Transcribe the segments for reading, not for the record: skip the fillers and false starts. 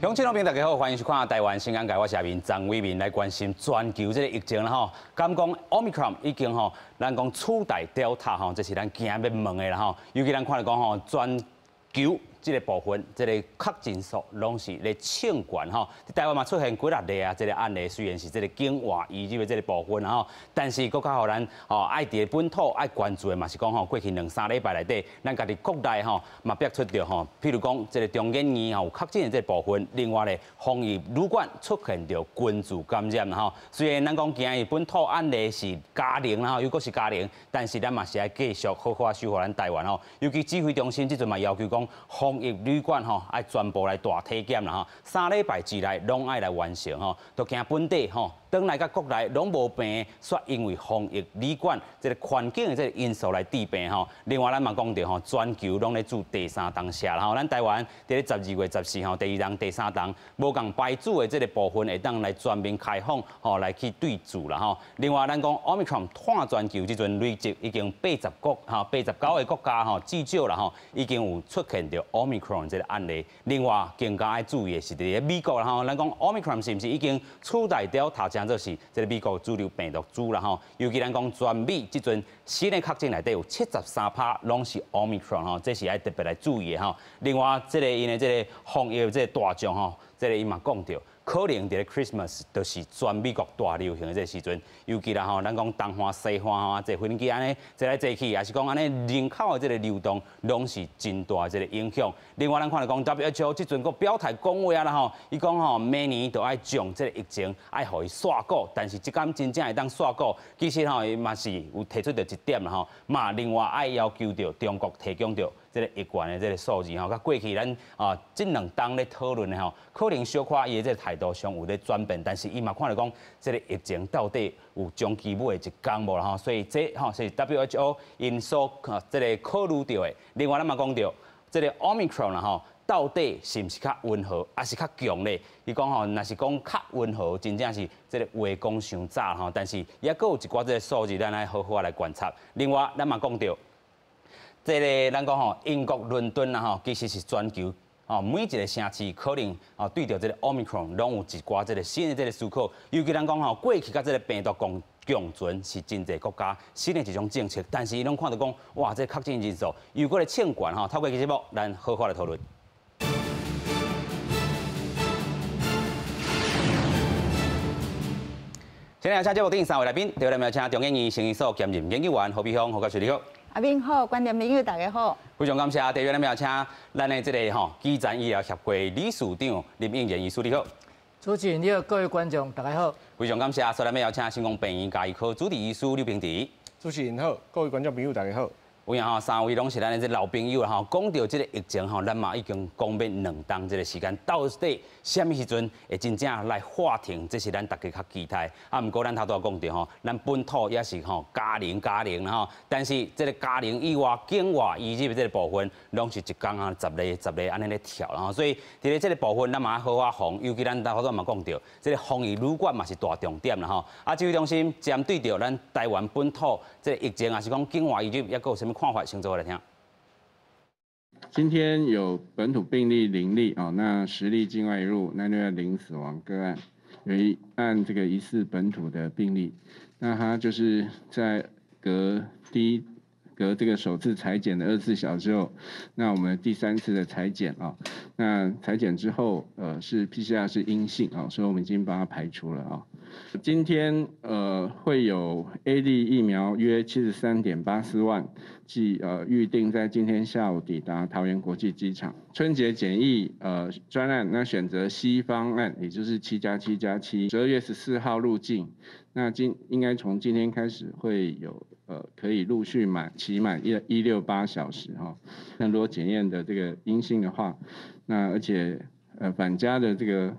鄉親老朋友大家好，歡迎收看《台灣新眼界》，我是阿明張偉民來關心全球這个疫情啦吼。敢講 Omicron 已經吼，咱講取代 Delta 吼，這是咱驚欲問的啦吼。尤其咱看著講吼，全球這个部分，這个確診數攏是咧衝懸吼。佇台灣嘛出現幾若例啊，這个案例雖然是這个境外移入的這个部分吼，但是閣較予咱吼愛佇本土愛關注的嘛是講吼，過去兩三禮拜內底，咱家己國內吼嘛逼出著吼，譬如講這个中研院吼有確診的這个部分，另外咧防疫旅館出現著群聚感染吼。雖然咱講今日本土案例是加零啦吼，又閣是加零，但是咱嘛是愛繼續好好守護咱台灣吼。尤其指揮中心這陣嘛要求講，防疫旅館吼愛全部來大體檢啦吼，三禮拜之內攏愛來完成吼，都驚本地吼轉來佮國內攏無病，煞因為防疫旅館這个環境的這个因素來致病吼。另外咱嘛講著吼，全球攏咧注第三針射啦吼，咱台灣佇咧12月14號第二針、第三針無仝牌子的這个部分會當來全面開放吼，來去對注啦吼。另外咱講 Omicron 湠全球這陣累積已經80國吼，89個國家吼，至少啦吼已經有出現著 Omicron 這个案例。另外更加愛注意的是佇咧美國啦吼，咱講 Omicron 是毋是已經取代 Delta，成做是這个美國主流病毒株啦吼。尤其咱講全美這陣新的確診內底有73趴攏是 Omicron 吼，這是愛特別來注意的吼。另外，這个𪜶的這个防疫這个大將吼，這个伊嘛講著，可能佇咧 Christmas 就是全美國大流行的這个時陣，尤其啦吼，咱講東岸西岸吼，坐飛機按呢坐來坐去，抑是講按呢人口的這个流動，攏是真大這个影響。另外，咱看著講 WHO 這陣閣表態講話啊啦吼，伊講吼明年就愛將這个疫情愛予伊煞股，但是這敢真正會當煞股，其實吼伊嘛是有提出著一點啦吼，嘛另外愛要求著中國提供著這个疫源的這个數字吼，佮過去咱啊這兩冬咧討論的吼，可能小可伊的這个態度上有咧轉變，但是伊嘛看著講這个疫情到底有終其尾的一天無啦吼，所以這吼是 WHO 𪜶所這个考慮著的。另外咱嘛講著這个 Omicron 啦吼，到底是毋是較溫和，抑是較強咧？伊講吼，若是講較溫和，真正是這个話講傷早吼。但是猶閣有一寡這个數字，咱愛好好來觀察。另外，咱嘛講著，這个咱講吼，英國倫敦啦吼，其實是全球哦每一个城市可能哦對著這个 Omicron 攏有一寡這个新的這个思考。尤其咱講吼，過去佮這个病毒共共存是真濟國家新的一種政策，但是伊攏看著講，哇，這個確診人數又閣咧衝懸吼。透過節目，咱好好來討論。今日請節目頂三位來賓，第一位請中研院生醫所兼任研究員何美鄉何教授你好。阿明好，觀眾朋友大家好。非常感謝。第二位請咱的這个吼基層醫療協會理事長林應賢醫師你好。主持人你好，各位觀眾大家好。非常感謝。所來要請新光病院家醫科主治醫師劉平哲。主持人好，各位觀眾朋友大家好。有影吼，三位攏是咱的這老朋友啦吼。講著這个疫情吼，咱嘛已經講欲兩冬這个時間，到底啥物時陣會真正來喊停？這是咱大家較期待。啊，毋過咱頭拄仔講著吼，咱本土也是吼加零加零啦吼。但是這个加零以外，境外移入的這个部分，攏是一工啊十例十例按呢咧跳啦吼。所以佇咧這个部分，咱嘛愛好好防。尤其咱頭拄仔嘛講著，這个防疫旅館嘛是大重點啦吼。啊，指揮中心針對著咱台灣本土這個疫情，抑是講境外移入，猶閣有啥物看法，先做來聽。今天有本土病例0例哦，那10例境外移入，那另外零死亡個案，有一案這個疑似本土的病例，那他就是在隔第一隔這個首次採檢的24小時之後，那我們第三次的採檢啊，那採檢之後，是 PCR 是陰性啊，所以我們已經把它排除了啊。今天會有 AZ 疫苗約73.84萬劑，預定在今天下午抵達桃園國際機場。春節檢疫專案，那選擇 C 方案，也就是7加7加7，12月14號入境。那應該從今天開始會有可以陸續滿期滿168小時哈。那如果檢驗的這個陰性的話，那而且返家的這個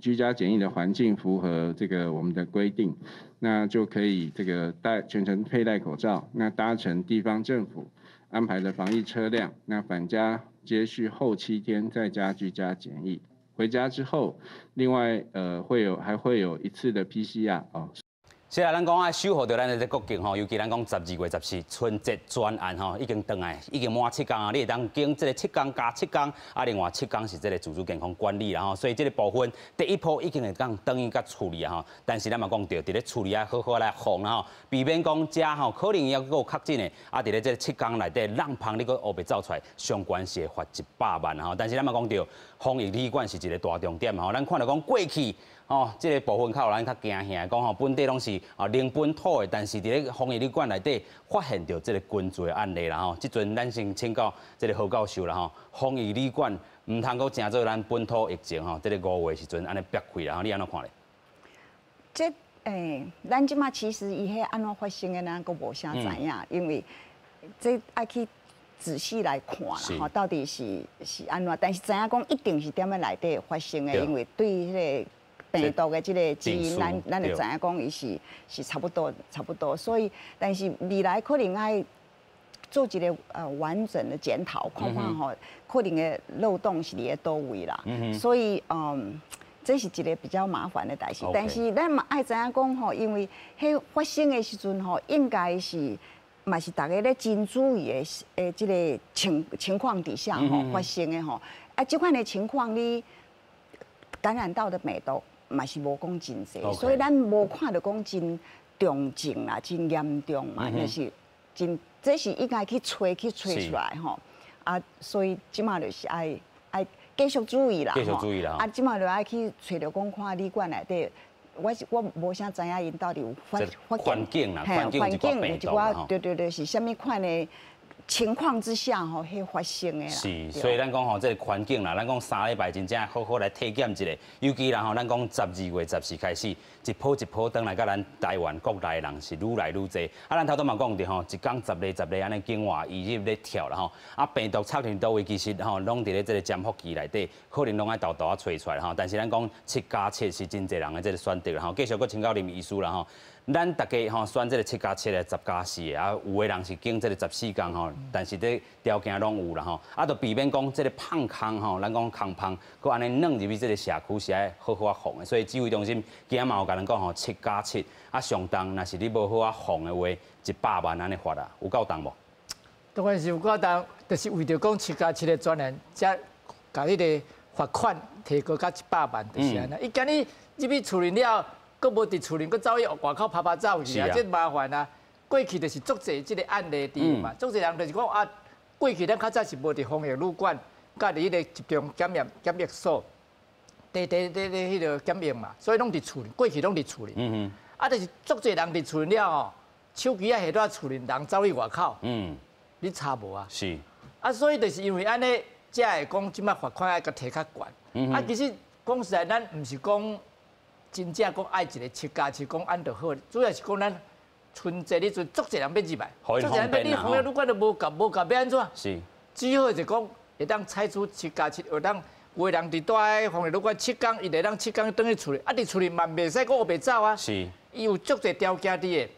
居家檢疫的環境符合這個我們的規定，那就可以這個戴全程佩戴口罩，那搭乘地方政府安排的防疫車輛，那返家接續後7天在家居家檢疫，回家之後，另外會有還會有一次的 PCR 哦。是啊，咱講啊，守護著咱的這國境吼，尤其咱講12月14春節專案吼，已經轉來，已經滿七工啊！你會當經這个七工加七工，啊，另外七工是這个自主健康管理啦吼，所以這个部分第一波已經會當轉去佮處理啊吼。但是咱嘛講著，佇咧處理愛好好來防啦吼，避免講遮吼可能猶閣有確診的，啊，佇咧這个七工內底挵芳你閣烏白走出來，相關是會罰100萬吼。但是咱嘛講著，防疫旅館是一个大重點吼。咱看著講過去。哦，這个部分較予咱較驚嚇，講吼本地攏是啊零本土的，但是佇咧防疫旅館內底發現著這个群聚的案例啦吼。這陣咱先請教這个何教授啦吼，防疫旅館毋通閣成做咱本土疫情吼，這个5月時陣按呢煏開啦吼，你按怎看咧？這咱這馬其實伊彼按怎發生的，咱閣無啥知影，因為這愛去仔細來看啦吼，到底是按怎？但是知影講一定是踮咧內底發生的，因為對彼个病毒的這个基因，咱會知影講伊是差不多差不多，所以但是未來可能愛做一个完整的檢討，看看吼可能的漏洞是佇咧佗位啦。所以這是一个比較麻煩的代誌。但是咱嘛愛知影講吼，因為彼發生的時陣吼，應該是嘛是逐家咧真注意的這个情況底下吼發生的吼。啊，這款的情況你感染到的病毒嘛是無講真濟，所以咱無看著講真重症啦，真嚴重嘛，就是真，這是應該去揣去揣出來吼。啊，所以這馬就是愛繼續注意啦，繼續注意啦。啊，這馬就愛去揣著講看旅館內底，我無啥知影𪜶到底有發發環境啦，環境有一寡，對對對，是啥物款的情況之下吼，彼發生的啦。是，所以咱講吼，這个環境啦，咱講3禮拜真正好好來體檢一下，尤其啦吼，咱講12月14開始，一波一波轉來佮咱台灣國內人是愈來愈濟。啊，咱頭拄嘛講著吼，一工10例10例按呢境外移入咧跳啦吼。啊，病毒測佇佗位其實吼，攏佇咧這个潛伏期內底，可能攏愛沓沓仔揣出來吼。但是咱講7加7是真濟人的這个選擇啦吼。繼續閣請教林醫師啦吼。咱逐家吼選這个7加7的10加4的，啊，有的人是經這个14工吼，但是這條件攏有啦吼，啊，就避免講這个放空吼，咱講空芳，閣按呢挵入去這个社區是愛好好仔防的，所以指揮中心今仔嘛有共咱講吼，七加七，啊，上重若是你無好仔防的話，100萬按呢罰啊，有夠重無？當然是有夠重，就是為著講七加七的專案，才共彼个罰款提高到100萬，就是按呢。伊驚你入去厝裡了，閣無佇厝裡，閣走去外口趴趴走去啊！這麻煩啊！過去就是足濟這个案例佇嘛，足濟人就是講啊，過去咱較早是無佇防疫旅館，佮佇彼个集中檢驗檢疫所，佇佇佇佇彼个檢疫嘛，所以攏佇厝裡，過去攏佇厝裡。啊，就是足濟人佇厝裡了吼，手機仔下佇厝裡，人走去外口，你查無啊？是。啊，所以就是因為按呢，才會講這擺罰款愛閣提較懸。啊，其實講實在，咱毋是講真正講愛一个七加七講按就好，主要是講咱春節彼陣足濟人欲入來，足濟人欲你防疫旅館都無夠，無夠欲按怎？是。只好就講會當採取七加七，會當有的人佇蹛防疫旅館七工，伊會當七工轉去厝裡，啊佇厝裡嘛袂使閣烏白走啊。是。伊有足濟條件佇的，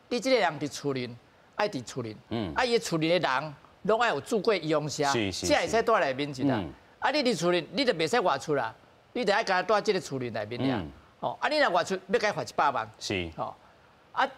你這个人佇厝裡，愛佇厝裡，啊伊厝裡的人攏愛有注過預防射，才會使蹛內面一啦。啊你佇厝裡，你就袂使外出啦。你就愛共蹛這个厝裡內面爾，吼！啊，你若外出，欲共罰100萬，是，吼！啊，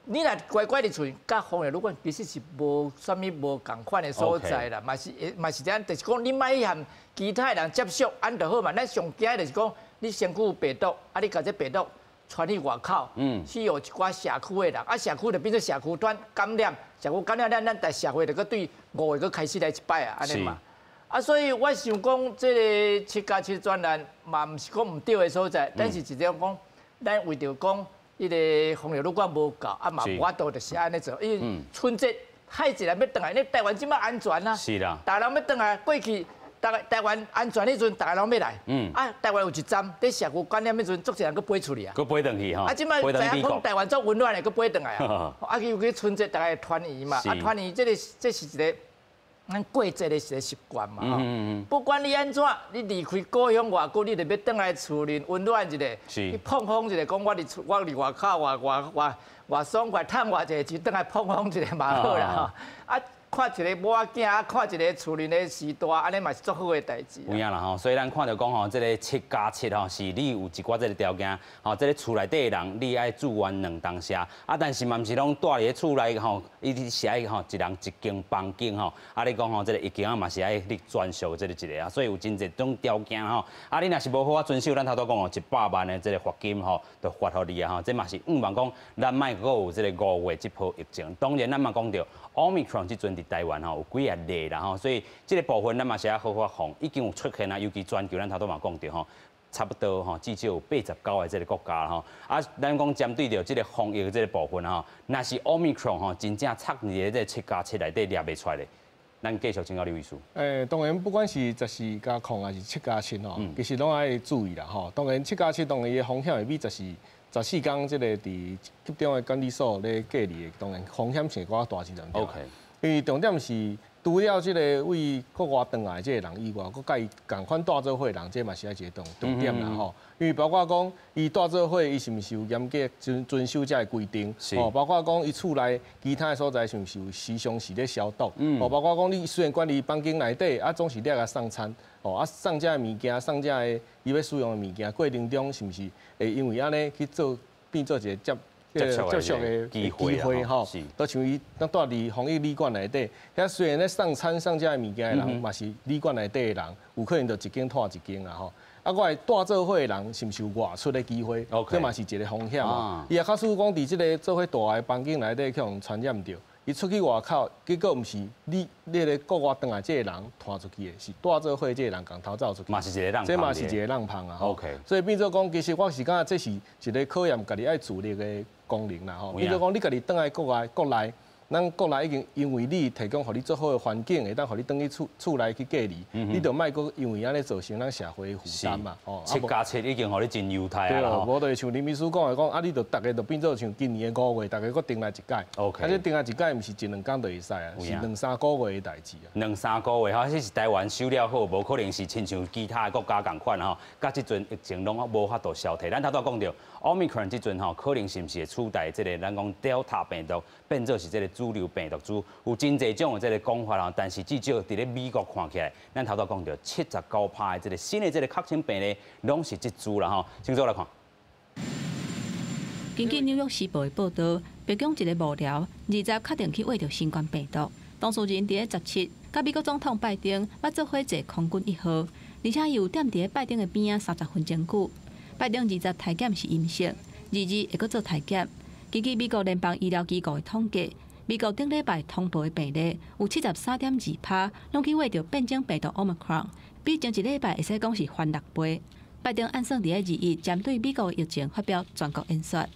你若乖乖佇厝，佮防疫旅館其實是無啥物無仝款的所在啦，嘛是嘛是這樣，就是講你莫去和其他人接觸，按就好嘛。咱上驚就是講你身軀有病毒，啊，你共這病毒傳去外口，去予一寡社區的人，啊，社區就變做社區傳感染，社區感染咱咱台社會就閣對5月閣開始來一擺啊，按呢嘛。啊，所以我想講，這个七加七專案嘛，毋是講毋對的所在，但是一種講，咱為著講，彼个防疫旅館無夠，啊嘛無法度就是按呢做，因為春節太濟人欲轉來，你台灣這擺安全啊，是啦，逐家人欲轉來，過去台灣安全彼陣，逐家攏欲來，啊，台灣有一站，佇社區感染彼陣，足濟人閣飛出去啊，閣飛轉去吼，啊，這擺知影講台灣足溫暖的，閣飛轉來啊，啊，尤其春節逐家團圓嘛，啊，團圓這个這是一个。咱過節的一个習慣嘛，吼。不管你按怎，你離開故鄉偌久，你就欲轉來厝裡溫暖一下，去膨風一下，講我佇厝，我佇外口，偌偌偌偌爽快，趁偌濟錢轉來膨風一下嘛好啦，吼。啊，看一个某仔囝，啊看一个厝裡的序大，按呢嘛是足好的代誌。有影啦吼，所以咱看著講吼，這个7加7吼，是你有一寡這个條件，吼，這个厝內底的人你愛住院兩當時啊，但是嘛毋是攏蹛佇咧厝內吼，伊是愛吼一人一間房間吼，啊你講吼，這个疫情啊嘛是愛你專屬這个一个啊，所以有真濟種條件吼，啊你若是無好好遵守，咱頭拄講吼，100萬的這个罰金吼，就罰予你啊吼，這嘛是向望講咱莫閣有這个5月這波疫情。當然咱嘛講著 Omicron 這陣佇台灣吼有幾仔例啦吼，所以這个部分咱嘛是愛好好防，已經有出現啊，尤其全球咱頭拄嘛講著吼，差不多吼，至少有89个這个國家吼。啊，咱講針對著這个防疫這个部分吼，若是 Omicron 吼真正插佇咧這個7加7內底掠袂出來的，咱繼續請教劉醫師。當然不管是14加0還是七加七吼，其實攏愛注意啦吼。當然七加七當然伊的風險會比14天這個佇集中的管理所咧隔離的，當然風險性較大一點。 因為重點是除了這个為國外轉來這个人以外，閣佮伊仝款蹛做伙人，這嘛是愛一個重點啦吼。因為包括講伊蹛做伙，伊是毋是有嚴格遵守這个規定？哦，包括講伊厝內其他的所在是毋是有時常時咧消毒？哦，包括講你雖然管理房間內底，啊總是掠共送餐，哦啊送這个物件，送這个伊欲使用的物件過程中，是毋是會因為按呢去做變做一個接觸的機會吼，都像伊咱蹛佇防疫旅館內底，遐雖然咧送餐送這个物件的人，嘛是旅館內底的人，有可能就一間拖一間啦吼。啊，閣來蹛做伙的人，是毋是有外出的機會？這嘛是一個風險啊。伊也假使講佇這个做伙蹛的房間內底去予傳染著，伊出去外口，結果毋是你咧國外轉來這个人傳出去的，是蹛做伙這个人共偷走出去。嘛是一個人，這嘛是一個人芳啊。 所以變做講，其實我是感覺這是一個考驗家己愛自律的功能啦吼。變做講，你家己轉來國外國內，咱國內已經因為你提供予你足好的環境，會當予你轉去厝內去隔離，你就莫閣因為按呢造成咱社會的負擔嘛。哦，7加7已經予你真優待啊。對咯，無就是像林秘書講的講，啊，你就逐个就變做像今年的5月，逐个閣轉來一擺。 啊，這轉來一擺，毋是一兩工就會使啊，是兩三個月的代誌啊。兩三個月吼，這是台灣守了好，無可能是親像其他的國家仝款吼，佮這陣疫情攏無法度消退。咱頭拄講著，Omicron 這陣吼，可能是毋是會取代這个咱講 Delta 病毒，變做是這個主流病毒株，有真濟種的這个講法啦。但是至少佇咧美國看起來，咱頭拄講著79%的這个新的這个確診病例，攏是這株啦吼。請做來看。根據紐約時報的報導，白宮一个幕僚20確定去穢著新冠病毒，當事人佇咧17，佮美國總統拜登捌做伙坐空軍一號，而且伊有踮佇咧拜登的邊仔30分鐘久。拜登20體檢是陰性，22會閣做體檢。根據美國聯邦醫療機構的統計，美國頂禮拜通報的病例有73.2%攏去穢著變種病毒 Omicron，比前一禮拜會使講是翻6倍。拜登按算佇咧21針對美國的疫情發表全國演說。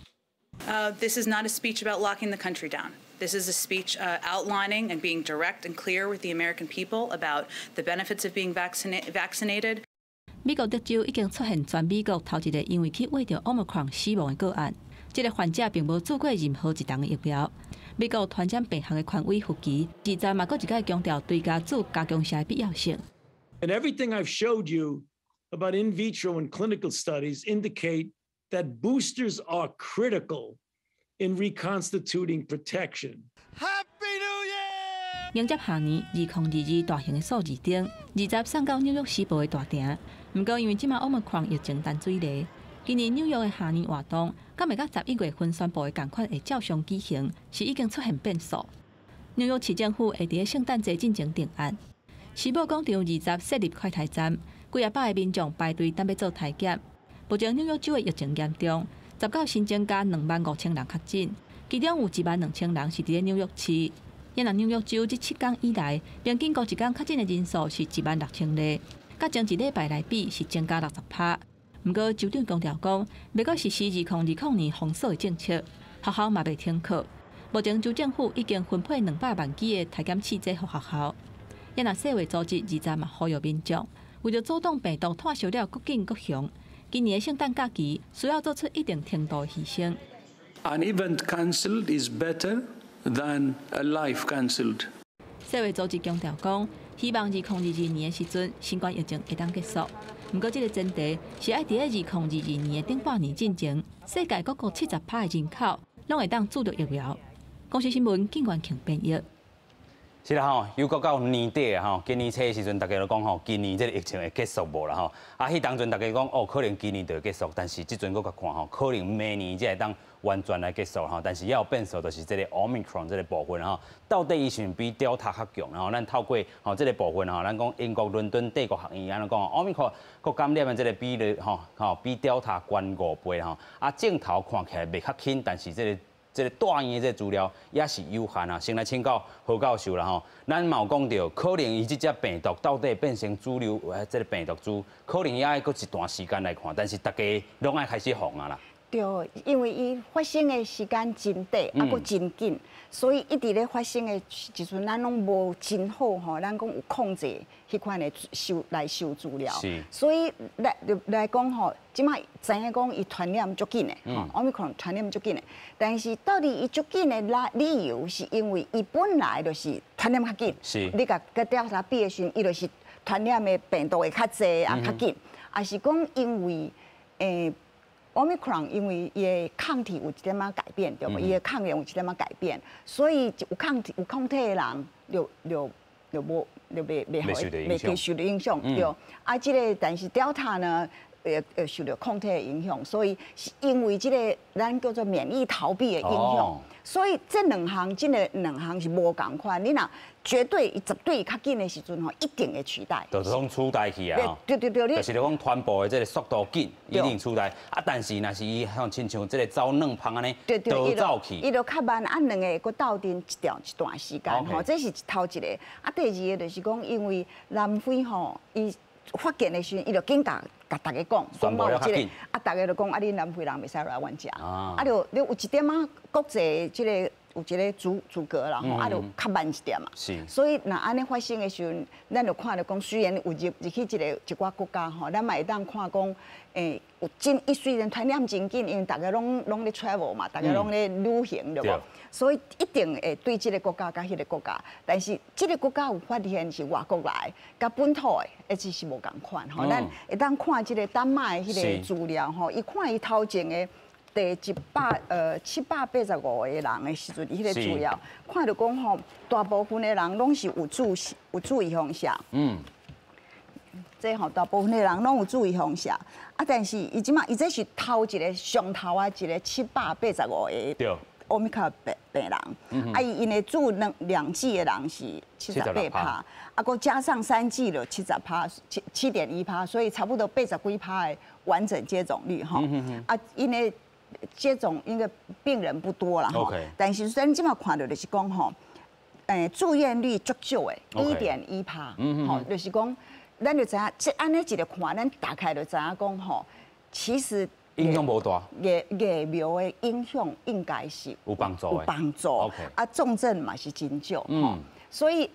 This is not a speech about locking the country down. This is a speech outlining and being direct and clear with the American people about the benefits of being vaccinated. 美國德州已經出現全美國頭一个因為去穢著 Omicron 死亡的個案，這个患者並無注過任何一針的疫苗。美國傳染病學的權威福奇，20嘛閣一擺強調追加注加強劑的必要性。 And everything I've showed you about in vitro and clinical studies indicate that boosters are critical in reconstituting protection. Happy New Year！迎接下年2022大型的數字燈，20送到紐約時報的大廳。毋過因為這馬 Omicron 疫情澹水螺，今年紐約的跨年活動，敢會佮11月份宣布的仝款會照常舉行，是已經出現變數。紐約市政府會佇咧聖誕節進前定案。時報廣場20設立快篩站，幾仔百个民眾排隊等欲做篩檢。目前紐約州的疫情嚴重，19新增加25,000人確診，其中有1萬2千人是佇咧紐約市。猶若紐約州這7工以來，平均一工確診的人數是1萬6千例，佮前一禮拜來比是增加60%。毋過州長強調講，欲閣實施2020年封鎖的政策，學校嘛袂停課。目前州政府已經分配200萬劑的篩檢試劑予學校。猶若世衛組織20嘛呼籲民眾，為著阻擋病毒湠燒了閣緊閣凶，今年的聖誕假期需要做出一定程度的犧牲。 An event cancelled is better than a life cancelled. 世衛組織強調講，希望2022年的時陣，新冠疫情會當結束。毋過，這个前提是愛佇咧2022年的頂半年進前，世界各國70%的人口攏會當注著疫苗。公視新聞，靳元慶編譯。是啦吼，又閣到年底啊吼，今年初的時陣，大家都講吼，今年這個疫情會結束無啦吼？啊，彼當陣大家講哦，可能今年就會結束，但是這陣閣較看吼，可能明年才會當完全來結束吼。但是猶有變數，就是這個 Omicron 這個部分吼，到底伊是毋比 Delta 較強？吼，咱透過吼這個部分吼，咱講英國倫敦帝國學院按呢講，Omicron 閣感染的這個比率吼吼比 Delta 懸5倍吼。啊，症頭看起來袂較輕，但是這個大醫院的這個資料也是有限啊。先來請教何教授啦吼，咱嘛有講著，可能伊這隻病毒到底變成主流，這個病毒株，可能也愛閣一段時間來看，但是大家攏愛開始防啊啦。對，因為伊發生的時間真短，啊，閣真緊，所以一直咧發生的時陣，咱攏無真好吼，咱講有控制彼款的收來收資料。所以來來講吼，這馬知影講伊傳染足緊的，吼，Omicron 傳染足緊的，但是到底伊足緊的來理由，是因為伊本來就是傳染較緊。你共佮 Delta 比的時陣，伊就是傳染的病毒會較濟啊，較緊，抑是講因為Omicron 因為伊的抗體有一點仔改變，對無？伊的抗原有一點仔改變，所以有抗體的人就無就袂袂予袂受著影響，對。啊，這個但是 Delta 呢，會受著抗體的影響，所以是因為這個咱叫做免疫逃避的影響，所以這兩項這个兩項是無仝款。你若絕對絕對較緊的時陣吼，一定會取代。就是講取代去啊！對對對，就是講傳播的這個速度緊，一定取代。啊，但是若是伊像親像這個走軟芳按呢，倒走去，伊就較慢。啊，兩个閣鬥陣一段時間吼，這是頭一個。啊，第二個就是講，因為南非吼，伊發現的時陣，伊就緊共共大家講，講我有這個，啊，大家就講啊，恁南非人袂使來阮遮，啊，就你有一點仔國際這個。有一個阻隔啦，吼，啊，就較慢一點嘛。所以若按呢發生的時陣，咱就看著講，雖然有入去這個一寡國家吼，咱嘛會當看講，有真伊雖然傳染真緊，因為大家攏咧 travel 嘛，大家攏咧旅行對無？所以一定會對這個國家佮彼個國家，但是這個國家有發現是外國來，佮本土的，彼這是無仝款吼。咱會當看這個丹麥的彼個資料吼，伊看伊頭前的第一百785個人的時陣，伊彼個資料看著講吼，大部分的人攏是有注預防射。這吼大部分的人攏有注預防射，啊，但是伊這馬伊這是頭一個上頭啊，一個七百八十五個 Omicron 病人，啊，伊𪜶的注兩劑的人是78%，啊，閣加上三劑就70%，7.1%，所以差不多八十幾趴的完整接種率吼，啊，𪜶的接種應該病人不多啦，吼，但是咱這馬看著就是講吼，住院率足少的，1.1%，吼，就是講，咱就知影，這按呢一个看，咱大概就知影講吼，其實影響無大，疫苗的影響應該是有幫助，有幫助。啊，重症嘛是真少，所以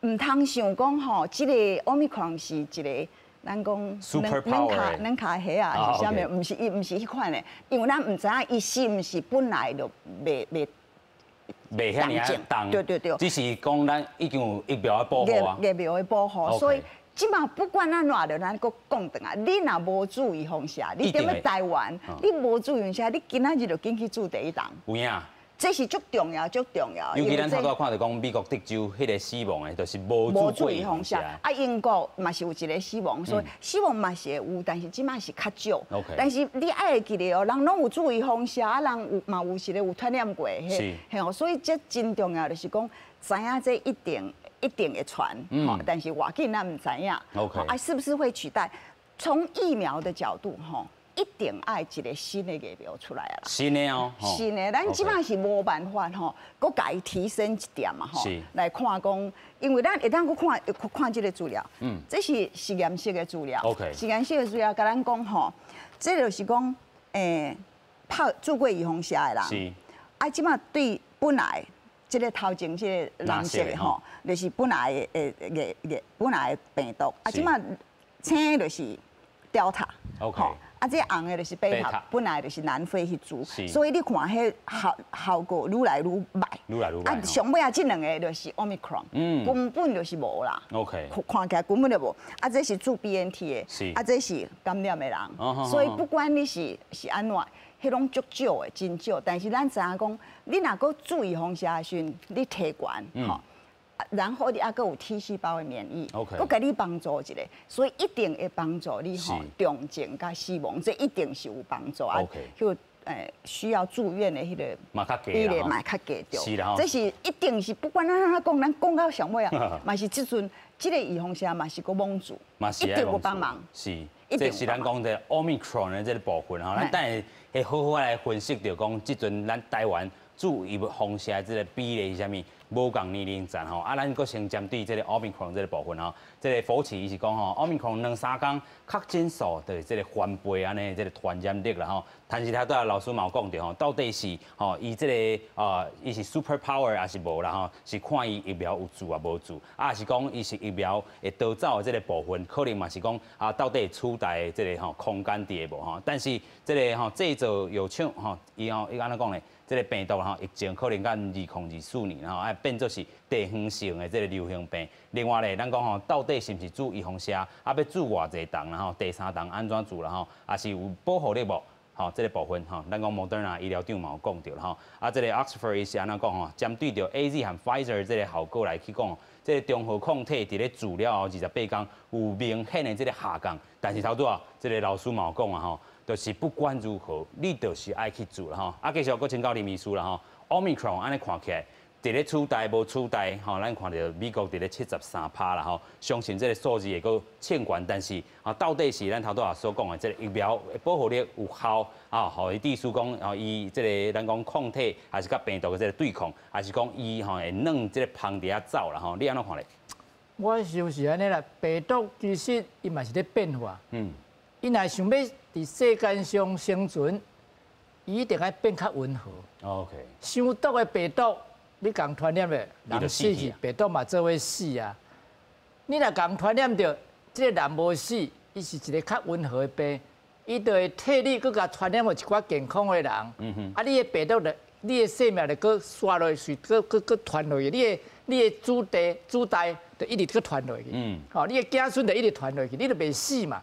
毋通想講吼，這个 Omicron 是一個咱講軟跤蝦啊，是啥物？毋是伊，毋是彼款的，因為咱毋知影伊是毋是本來就袂袂遐爾重，只是講咱已經有疫苗的保護啊，疫苗的保護，所以。這馬不管按怎著，咱閣講轉來，你若無注預防射，你踮咧台灣，你無注預防射，你今仔日就緊去注第一針。有影。這是足重要，足重要。尤其咱頭拄仔看著講美國德州彼個死亡的，就是無注預防射。啊，英國嘛是有一個死亡，所以死亡嘛是會有，但是這馬是較少。但是你愛會記得哦，人攏有注預防射，啊，人有嘛有一個有傳染過，嘿，嘿哦，所以這真重要，就是講知影這一定一定會傳，但是偌緊咱毋知影。 啊，是不是會取代？從疫苗的角度，吼，一定愛一個新的疫苗出來啊！新的哦，新的，咱這馬是無辦法吼，閣共伊提升一點嘛吼，來看講，因為咱會當閣看看這個資料，這是實驗室的資料，實驗室的資料共咱講吼，這就是講，拍注過預防射的人，啊，這馬對本來這個頭前這個藍色的吼，就是本來的疫疫本來的病毒，啊，這馬青就是 Delta， 啊，這紅的就是貝塔，本來就是南非彼株，所以你看彼效果愈來愈䆀，愈來愈䆀。啊，上尾仔這兩个就是 Omicron，根本就是無啦。 看起來根本就無。啊，這是注 BNT 的，啊，這是感染的人，所以不管你是按怎，彼攏足少的，真少。但是咱知影講，你若閣注預防射的時陣，你提懸，吼，然後你猶閣有 T 細胞的免疫，閣共你幫助一下，所以一定會幫助你吼重症佮死亡，這一定是有幫助啊。就需要住院的彼個比例嘛較低著，這是一定是不管咱按怎講，咱講到上尾啊，嘛是這陣這個預防針嘛是閣罔住，一定有幫忙。是，這是咱講的 Omicron 的這個部分吼，咱等下會好好來分析著講，這陣咱台灣注預防針的這個比例是啥物？無仝年齡層吼，啊，咱閣先針對這個 Omicron 這個部分吼，這個佛奇伊是講吼，Omicron 兩三工確診數就是這個翻倍按呢，這個傳染力啦吼。但是頭拄仔老師嘛有講著吼，到底是吼伊這個啊，伊是 super power 抑是無啦吼？是看伊疫苗有注抑無注，啊是講伊是疫苗會逃走的這個部分，可能嘛是講啊，到底取代這個吼空間佇個無吼？但是這個吼製造藥廠吼，伊吼伊按怎講咧？這個病毒吼疫情可能到2024年吼，愛變做是地方性的這個流行病。另外咧，咱講吼，到底是毋是注預防針，啊欲注偌濟筒啦吼？第三筒按怎注啦吼？抑是有保護力無？吼，這個部分吼，咱講 Moderna 醫療長嘛有講著吼，啊，這個 Oxford 伊是按怎講吼？針對著 AZ 和 Pfizer 這個效果來去講，這個中和抗體佇咧注了後28天有明顯的這個下降，但是頭拄仔這個老師嘛有講啊吼，就是不管如何，你就是愛去注啦吼。啊，繼續閣請教林醫師啦吼，Omicron 按呢看起來，佇咧取代無取代吼，咱看著美國佇咧73%啦吼，相信這個數字會閣衝懸，但是啊，到底是咱頭拄仔所講的這個疫苗保護力有效啊？予伊意思講，吼伊這個咱講抗體，還是佮病毒的這個對抗，還是講伊吼會軟這個芳佇遐走啦吼？你按怎看咧？我想是按呢啦，病毒其實伊嘛是咧變化。伊若想欲佇世間上生存，伊一定愛變較溫和。 傷毒的病毒，你共傳染的人死去，病毒嘛做伙死啊！你若共傳染著，這個人無死，伊是一個較溫和的病，伊就會替你閣共傳染予一寡健康的人。啊，你的病毒就，你的生命就閣刷落去，閣閣閣傳落去，你的子弟子代就一直閣傳落去。吼，你的子孫就一直傳落去，你就袂死嘛。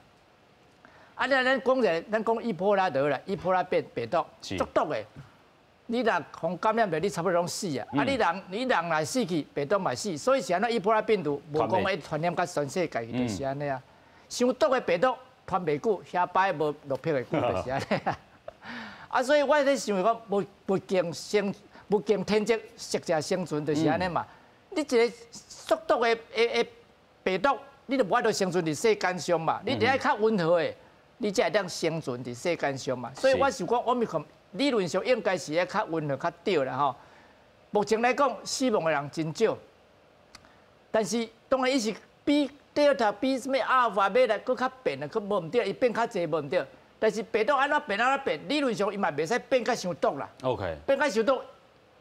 啊，咱咱講者，咱講伊波拉就好啦，伊波拉變病毒，足毒的。你若予感染著，你差不多攏死啊！啊，你人若死去，病毒嘛死，所以是按怎伊波拉病毒無講會傳染到全世界去，就是按呢啊。傷毒的病毒傳袂久，遐擺無落魄會久，就是按呢啊。啊，所以我咧想講，物物競生，物競天擇，適者生存，就是按呢嘛。你一個速毒的的病毒，你就無法度生存佇世間上嘛。你得愛較溫和的，你才會當生存佇世間上嘛。所以我想講，Omicron 理論上應該是會較溫和、較對啦吼。目前來講，死亡的人真少，但是當然伊是比 Delta 比啥物阿爾法欲來閣較變啊，閣無毋對，伊變較濟無毋對。但是病毒按怎變按怎變，理論上伊嘛袂使變較傷毒啦。 變較傷毒，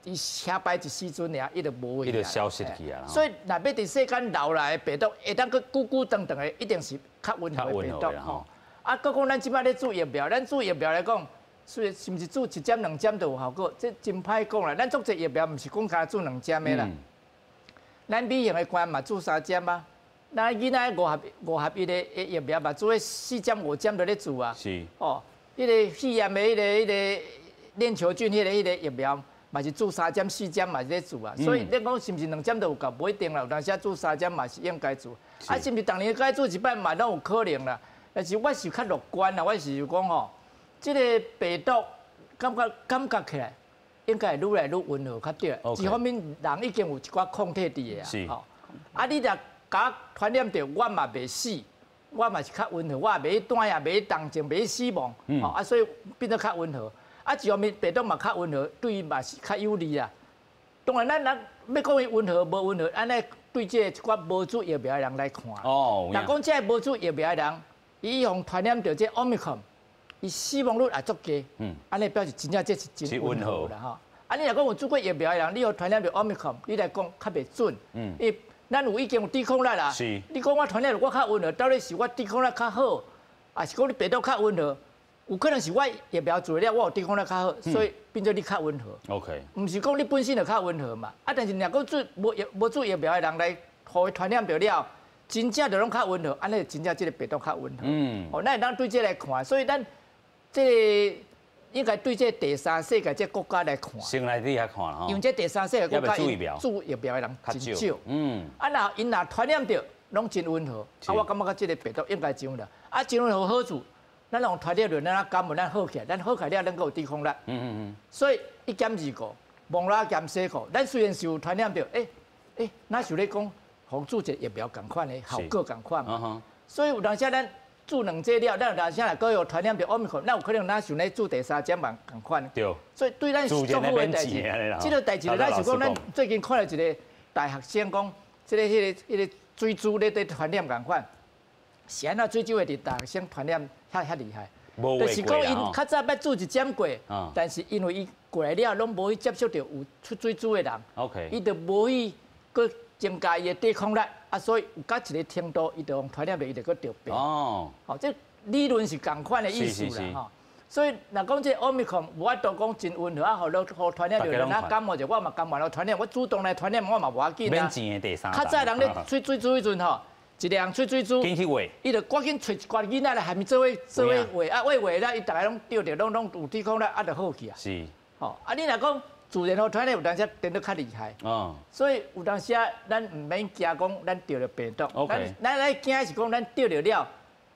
伊遐擺一時陣爾，伊就無伊就消失去啊。所以若欲佇世間留來的病毒，會當閣久久長長的，一定是較溫和的病毒吼。啊，閣講咱這擺咧注疫苗，咱注疫苗來講，是是毋是注一針兩針就有效果？這真歹講啦。咱足濟疫苗毋是講焦注兩針的啦。咱 B 型的肝嘛注三針啊。咱囡仔五合一的疫苗嘛注四針五針就咧注啊。哦，彼個肺炎的彼個鏈球菌彼個疫苗嘛是注三針四針嘛是咧注啊。所以你講是毋是兩針就有夠？無一定啦，有當時注三針嘛是應該注。啊，是毋是逐年該注一擺嘛攏有可能啦？但是我是較樂觀啦，我是講吼，這個病毒感覺起來應該會愈來愈溫和較對。一方面，人已經有一寡抗體佇的啊。吼，啊，你若共傳染著，我嘛袂死，我嘛是較溫和，我也袂斷也袂重症，袂死亡，吼啊，所以變做較溫和。啊，一方面病毒嘛較溫和，對伊嘛是較有利啊。當然，咱人欲講伊溫和無溫和，按呢對這個一寡無注疫苗的人來看。若講這個無注疫苗的人，伊予傳染著這 Omicron，伊死亡率也足低。按呢表示真正這是真溫和啦吼。啊，你若講有注過疫苗的人，你予傳染著 Omicron，你來講較袂準。因為咱有已經有抵抗力啦。你講我傳染我較溫和，到底是我抵抗力較好，抑是講你病毒較溫和？有可能是我疫苗注了，我有抵抗力較好，所以變做你較溫和。 毋是講你本身就較溫和嘛。啊，但是若講注無注疫苗的人來予伊傳染著了，真正就攏較溫和，按呢真正這個病毒較溫和。哦，咱會當對這來看，所以咱這個應該對這第三世界這國家來看。先來佇遐看吼。因為這第三世界國家，注疫苗的人真少。啊，若𪜶若傳染著，攏真溫和。啊，我感覺這個病毒應該真溫和。啊，真溫和好處，咱用傳染著，咱感冒咱好起來，咱好起來了，咱閣有抵抗力。所以一減二顧，望拉減細顧。咱雖然是有傳染著，若是咧講，予注一個疫苗仝款的效果仝款嘛。所以有當時咱注兩劑了，咱有當時若閣有傳染著奧密克戎，咱有可能若想咧注第三針嘛仝款。所以對咱是足好的代誌。這個代誌，咱是講咱最近看著一個大學生講，這個、彼個、彼個水珠咧佇傳染仝款，是按怎水珠會佇大學生傳染遐遐厲害？就是講𪜶較早捌注一針過，但是因為伊過來了，攏無去接觸著有出水珠的人，伊就無去閣增加伊的抵抗力，啊，所以有到一個程度，伊就予傳染著，伊就閣著病。吼，這理論是仝款的意思啦，吼。所以若講這奧密克戎無法度講真溫和，啊，予予傳染著，咱感冒者我嘛感冒了傳染，我主動來傳染我嘛無要緊啊。免錢的第三。較早人咧吹水珠彼陣吼，一個人吹水珠，緊去畫，伊就趕緊揣一寡囡仔來含伊做伙做伙畫，啊畫畫了，伊逐个攏著著，攏攏有抵抗力，啊就好去啊。吼，啊你若講自然予傳染，有當時變得較厲害。所以有當時啊，咱毋免驚講咱著著病毒。咱咱愛驚是講咱著著了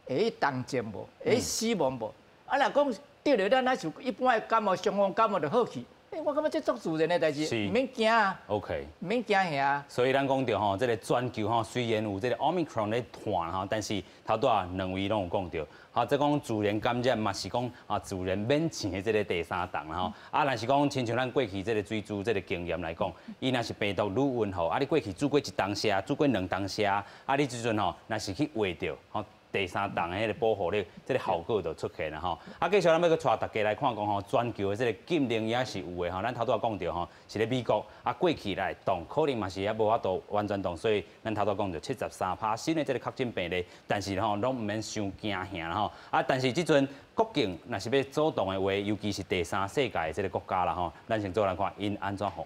會去重症無，會去死亡無？啊，若講著著了，若像一般的感冒、傷風感冒就好去。我感覺這足自然的代誌，毋免驚啊。 毋免驚嚇。所以咱講著吼，這個全球吼雖然有這個 Omicron 咧傳吼，但是頭拄仔兩位攏有講著，吼，這講自然感染嘛是講啊自然免錢的這個第三筒啦吼。啊，若是講親像咱過去這個水珠這個經驗來講，伊若是病毒愈溫和，啊，你過去注過一當時，注過兩當時，啊，你這陣吼若是去畫著吼，第三筒的彼個保護力，這個效果就出現啦吼。啊，繼續咱欲閣帶大家來看講吼，全球的這個禁令也是有的吼。咱頭拄仔講著吼，是咧美國啊，過去來擋可能嘛是猶無法度完全擋，所以咱頭拄仔講著73%新的這個確診病例，但是吼攏毋免傷驚嚇啦吼。啊，但是這陣國境若是欲阻擋的話，尤其是第三世界的這個國家啦吼，咱先做來看𪜶按怎防。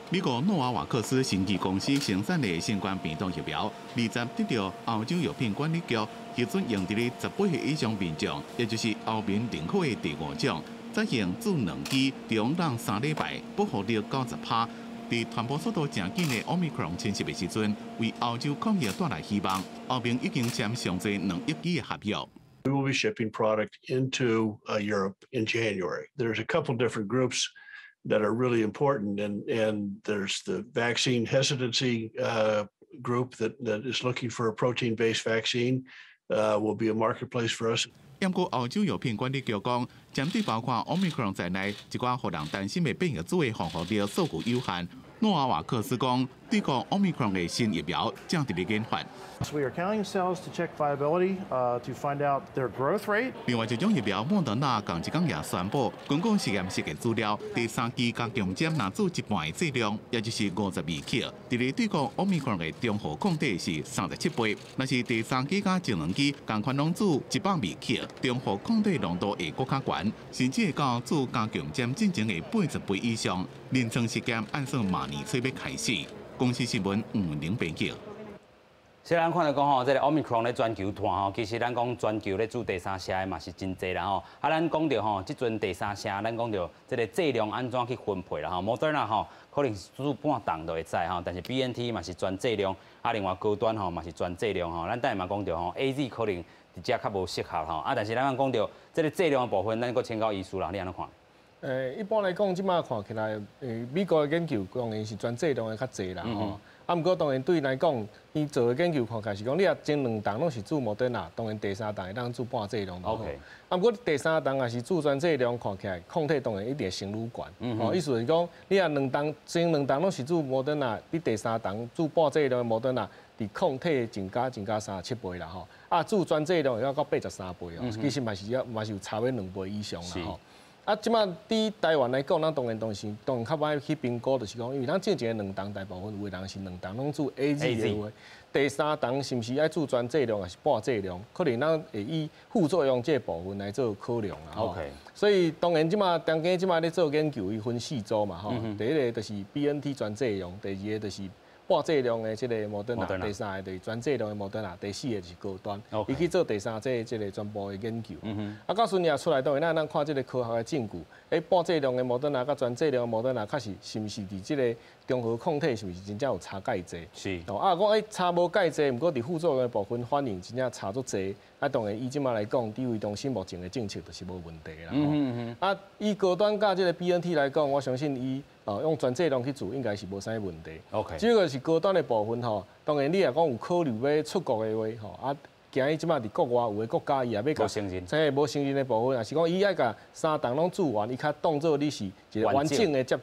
美國諾瓦瓦克斯生技公司生產的新冠病毒疫苗，二十得著歐洲藥品管理局核准用佇咧18歲以上民眾，也就是歐盟認可的第五種，採用注兩劑，中兩三禮拜，保護力90%。佇傳播速度誠緊的奧密克戎侵襲的時陣，為歐洲抗疫帶來希望。歐盟已經簽上濟2億劑的合約。 We will be shipping product into Europe in January. There's a couple different groups that are really important, and there's the vaccine hesitancy group that is looking for a protein-based vaccine will be a marketplace for us. 毋過歐洲藥品管理局講，針對包括奧密克戎在內一寡予人擔心的變異株的防護力數據有限。諾瓦瓦克斯講，對抗奧密克戎的新疫苗正佇咧研發。 We are counting cells to check viability, to find out their growth rate. 另外一種疫苗莫德納仝一工也宣布，根據實驗室的資料，第三劑加強針若注一半的劑量，也就是52克，佇咧對抗奧密克戎的中和抗體是37倍。若是第三劑佮前兩劑仝款攏注102克，中和抗體濃度會閣較懸，甚至會到注加強針進前的80倍以上。臨床實驗按算明年初欲開始。公視新聞吳玲編輯。雖然看著講吼，這個奧密克戎咧全球傳吼，其實咱講全球咧注第三劑的嘛是真濟啦吼。啊，咱講著吼，這陣第三劑，咱講著這個劑量按怎去分配啦吼。莫德納吼，可能是注半筒就會使吼，但是 BNT 嘛是全劑量，啊，另外高端吼嘛是全劑量吼。咱等下嘛講著吼，AZ 可能佇遮較無適合吼。啊，但是咱講著這個劑量的部分，咱閣請教醫師啦，你按怎看？一般來講，這馬看起來，美國的研究當然是全劑量的較濟啦吼。啊，毋過當然對𪜶來講，伊做的研究看起來是講，你若前兩筒攏是注莫德納，當然第三筒會當注半劑量就好。 啊，毋過第三筒若是注全劑量，看起來抗體當然一定會先愈懸。吼，意思是講，你若兩筒前兩筒攏是注莫德納，你第三筒注半劑量的莫德納，佇抗體增加37倍啦吼。啊，注全劑量會到83倍哦，其實嘛是要嘛是有差欲2倍以上啦吼。啊，這馬佇台灣來講，咱當然當時當然較歹去評估，就是講，因為咱進前兩筒大部分有的人是兩筒攏注 AZ 的話，第三筒是毋是愛注全劑量，還是半劑量？可能咱會以副作用這個部分來做考量啦。 所以當然這馬當今這馬咧做研究，伊分四組嘛吼。第一個就是 BNT 全劑量，第二個就是半劑量的這个莫德纳，第三个就是全劑量的莫德纳，第四个就是高端。伊去做第三劑這个全部的研究。啊，到時陣出來當然咱咱看這个科學的證據，半劑量的莫德納佮全劑量的莫德納確實是毋是佇這个中和抗體是毋是真正有差蓋濟？哦，啊，講差無蓋濟，毋過佇副作用的部分反應真正差足濟。啊，當然以這馬來講，指揮中心目前的政策就是無問題啦。啊，以高端佮這个 BNT 來講，我相信伊用全劑量去做，應該是無啥問題。 這個是高端的部分吼，當然你若講有考慮欲出國的話吼，啊，驚伊這馬佇國外有的國家伊也欲共，無承認，這無承認的部分，也是講伊愛共三筒攏注完，伊較當做你是一個完整的接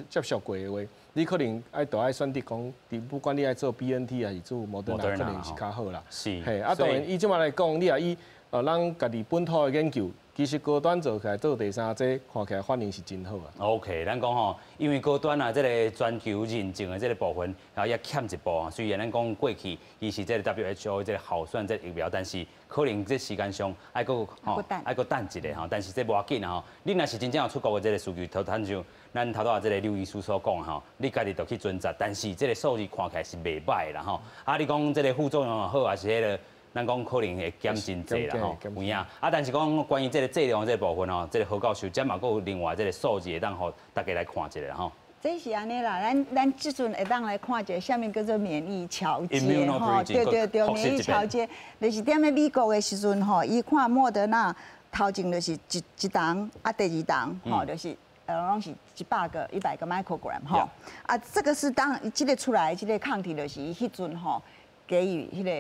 觸過的話，你可能愛著愛選擇講，不管你愛做 BNT 還是做莫德納，可能是較好啦。嘿，啊，當然以這馬來講，你若以咱家己本土的研究，其實高端做起來做第三劑，看起來反應是真好啊。 OK，咱講吼，因為高端啊，這个全球認證的這个部分，然後也欠一步啊。雖然咱講過去伊是這个 WHO 這个候選這个疫苗，但是可能這時間上愛閣吼愛閣等一下吼。但是這無要緊啊吼。你若是真正有出國的這个需求，就親像咱頭拄仔這个劉醫師所講吼，你家己就去選擇。但是這个數字看起來是袂䆀啦吼。啊，你講這个副作用好，還是彼个？咱講可能會減真濟啦吼，有影啊！但是講關於這个劑量這个部分吼，這个何教授這嘛閣有另外這个數字會當予大家來看一下吼。這是按呢啦，咱這陣會當來看一個啥物叫做免疫橋接吼，對對對，免疫橋接，就是踮咧美國的時陣吼，伊看莫德納頭前就是一筒啊，第二筒吼，就是攏是100個100個 microgram 吼，啊，這個是當這个出來這个抗體就是伊彼陣吼，給予彼个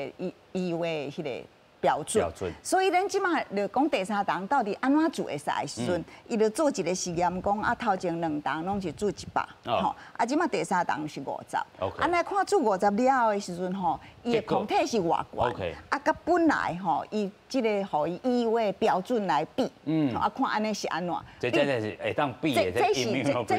EUA 彼个標準，所以咱這馬就講第三筒到底按怎做會使的時陣，伊就做一個實驗，講啊頭前兩筒攏是注一百，吼，啊這馬第三筒是五十，啊來看注五十了後的時陣吼，伊的抗體是偌懸，啊佮本來吼伊這个予伊 EUA 標準來比，啊看按呢是按怎？這真的是會當比的，這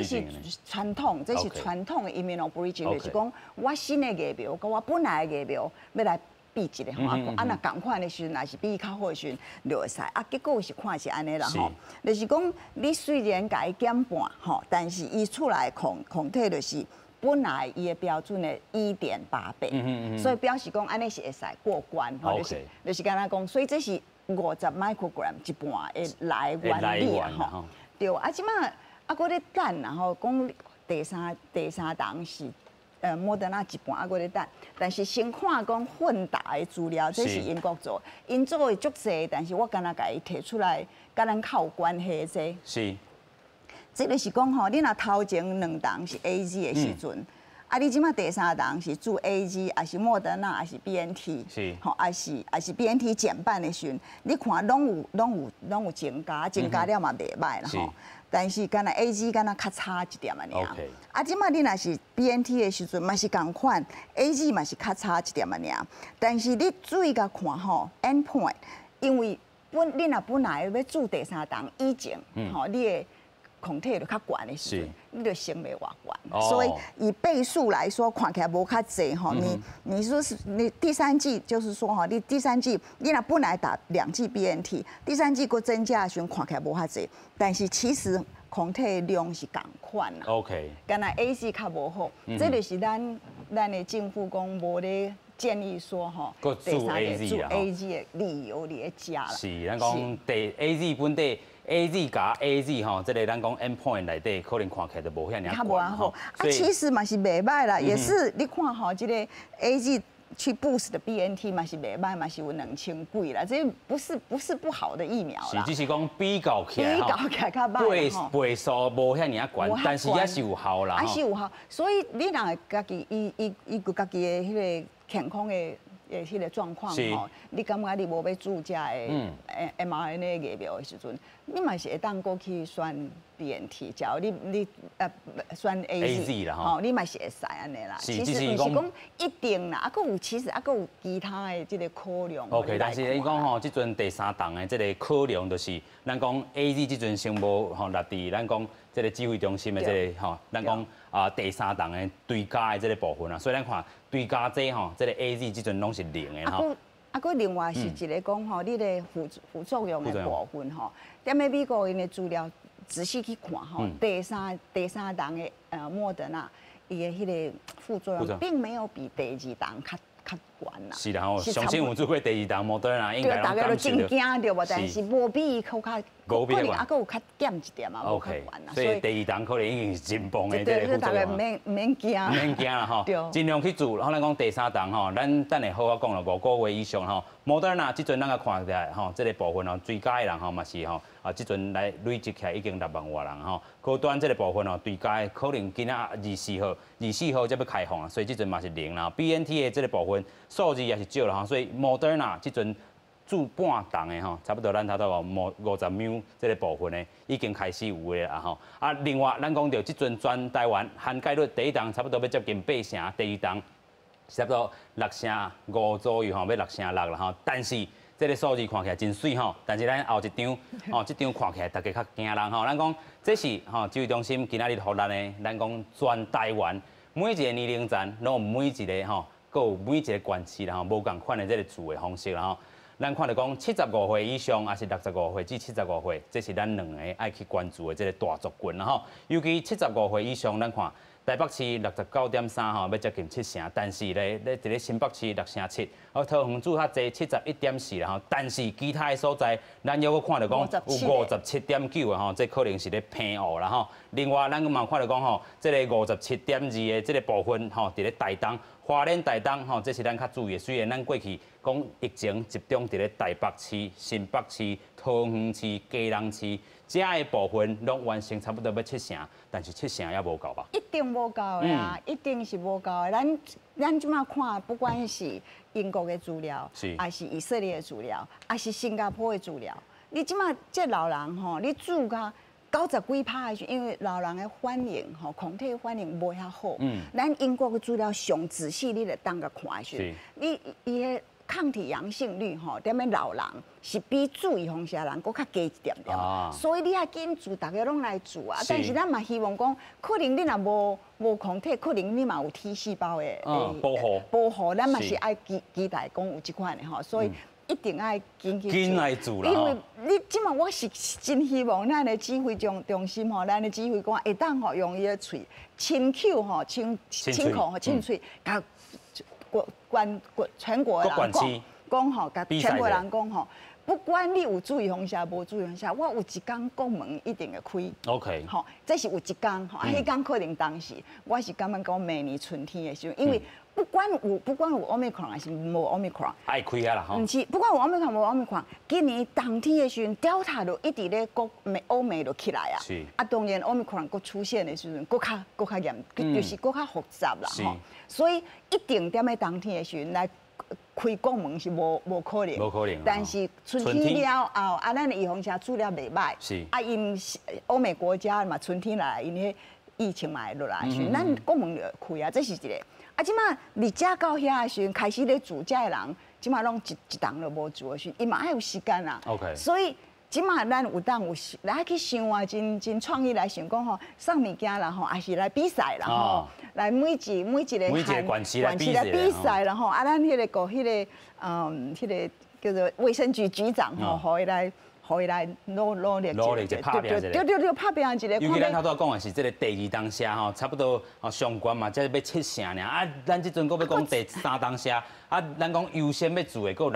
是傳統，這是傳統的 immunobridging，就是講我新的疫苗，佮我本來的疫苗欲來比一下吼，啊若仝款的時陣，若是比伊較好的時陣，就會使。啊，結果是看是按呢啦吼，就是講你雖然共伊減半吼，但是伊出來抗體就是本來伊的標準的1.8倍，所以表示講按呢是會使過關吼，就是敢若講，所以這是50 microgram 一半的來源理啊吼。對，啊這馬啊閣咧等然後講第三筒是莫德納一半啊，閣咧等，但是先看講混打的資料，這是英國做，𪜶做的足濟，但是我敢若共伊提出來，佮咱較有關係的這。這个是講吼，你若頭前兩筒是 AZ 的時陣，啊，你這馬第三筒是注 AZ，抑是莫德納，抑是 BNT，吼，抑是 BNT 減半的時陣，你看攏有增加，增加了嘛袂䆀啦吼。但是敢若 AZ 敢若較差一點仔爾。啊，這馬你若是 BNT 的時陣嘛是仝款，AZ 嘛是較差一點仔爾。但是你注意共看吼，end point，因為你若本來欲注第三筒以前，吼，你的抗體就較懸的時陣，你就升袂偌懸。所以以倍數來說，看起來無較濟吼。你說是你第三劑，就是說吼，你第三劑你若本來打兩劑 BNT，第三劑閣增加的時陣，看起來無較濟，但是其實抗體量是仝款啦。 敢若 AZ 較無好，這就是咱的政府講無咧建議說吼，第三個注 AZ 的理由佇咧遮啦。是，咱講第 AZ 本底。AZ 佮 AZ 吼，這个咱講 endpoint 內底可能看起來就無遐爾較無遐好。啊，其實嘛是袂䆀啦，也是你看吼，這个 AZ 去 boost 的 BNT 嘛是袂䆀，嘛是有2000幾啦，這不是不好的疫苗啦。是，只是講比較起來，比較起來較䆀倍數無遐爾懸，但是也是有效啦。還是有效，所以你若家己伊伊伊佮家己的彼个健康的彼个狀況吼，你感覺你無欲注這个 mRNA 疫苗的時陣，你嘛是會當閣去選 BNT，假如你選 AZ 啦吼，你嘛是會使按呢啦。其實毋是講一定啦，啊，閣有其實啊，閣有其他的這个考量。 OK，但是你講吼，這陣第三筒的這个考量，就是咱講 AZ 這陣先無吼納佇咱講這个指揮中心的這个吼，咱講啊第三筒的追加的這个部分啊，所以咱看追加劑吼，這个 AZ 這陣攏是零的吼。啊，閣另外是一个講吼，你的副作用的部分吼，踮咧美國𪜶的資料仔細去看吼，第三筒的莫德納，伊的彼个副作用并没有比第二剂較較懸啦。是啦吼，相信有注過第二劑莫德納，應該大家都真驚著無？但是無比伊閣較，可能猶閣有較減一點啊，無較懸啦。所以第二劑可能已經是真棒的這個副作用。免免驚。免驚啦吼，盡量去注。然後咱講第三劑吼，咱等下好好講啦，5個月以上吼，莫德納這陣咱個看起來吼，這個部分吼，追加的人吼嘛是吼，啊，這陣來累積起來已經6萬外人吼。高端這個部分吼，追加可能今仔24號，24號才欲開放啊，所以這陣嘛是零啦。BNT 的這個部分數字也是少啦吼，所以莫德納這陣注半劑的吼，差不多咱頭拄講50秒這個部分呢，已經開始有的啦吼。啊，另外咱講著這陣全台灣涵蓋率第一劑差不多欲接近8成，第二劑差不多6成5左右吼，欲6成6啦吼。但是這個數字看起來真媠吼，但是咱後一張吼，這張看起來大家較驚人吼。咱講這是吼指揮中心今仔日予咱的，咱講全台灣每一個年齡層，攏有每一個吼，閣有每一個縣市啦吼，無仝款的這個注的方式啦吼。咱看著講75歲以上，抑是65歲至75歲，這是咱兩個愛去關注的這個大族群啦吼。尤其75歲以上，咱看台北市69.3吼，欲接近7成，但是咧，咧佇咧新北市6成7，啊桃園注較濟71.4啦吼，但是其他的所在，咱猶閣看著講有57.9的吼，這可能是咧偏誤啦吼。另外，咱嘛看著講吼，這個57.2的這個部分吼，佇咧台東、花蓮、台東吼，這是咱較注意的。雖然咱過去講疫情集中佇咧台北市、新北市、桃園市、基隆市，這的部分攏完成差不多欲7成，但是7成也無夠吧？一定無夠的啊，一定是無夠的。咱這馬看，不管是英國的資料，抑是以色列的資料，抑是新加坡的資料，你這馬這老人吼，你注甲90幾趴的時，因為老人的反應吼，抗體反應無遐好。咱英國的資料上仔細，你會當共看的時，你伊的抗體陽性率吼，踮咧老人是比注預防射人閣較低一點點，所以你愛緊注，大家攏來注啊。但是咱嘛希望講，可能你若無抗體，可能你嘛有 T 細胞的保護，保護，咱嘛是愛期待講有這款的吼，所以一定愛緊去緊來注啦。因為你這馬我是真希望咱的指揮中心吼，咱的指揮官會當吼用伊的喙親口吼親親口吼親喙，共全國人講講吼，共全國人講吼，不管你有注預防射無注預防射，我有一工國門一定會開。 OK，吼，這是有一工吼，啊，彼工可能當時我是感覺講明年春天的時陣，因為不管有 Omicron 還是無 Omicron，愛開啊啦吼。毋是，不管有 Omicron 無 Omicron，今年冬天的時陣，Delta 就一直咧國美歐美就起來啊。啊，當然 Omicron 閣出現的時陣，閣較嚴，就是閣較複雜啦吼。所以一定踮咧冬天的時陣來開國門是無可能。無可能。但是春天了後，啊，咱的預防射注了袂䆀。啊，𪜶歐美國家嘛，春天來，𪜶彼疫情嘛會落來時，咱國門就開啊，這是一個。啊，這馬佇遮到遐的時陣，開始咧注遮的人，這馬攏一檔都無注的時陣，伊嘛愛有時間啊。 OK。所以這馬咱有當有來去想啊，真創意來想講吼，送物件啦吼，抑是來比賽啦吼，來每一個縣市來比賽啦吼。啊，咱彼個個彼個彼個叫做衛生局局長吼，予伊來。予伊來努力努力一拍拚一下，對對對，拍拚一下。尤其咱頭拄仔講的是這個第二針射吼，差不多吼上懸嘛，才欲7成爾。啊，咱這陣閣欲講第三針射，啊，咱講優先欲注的，閣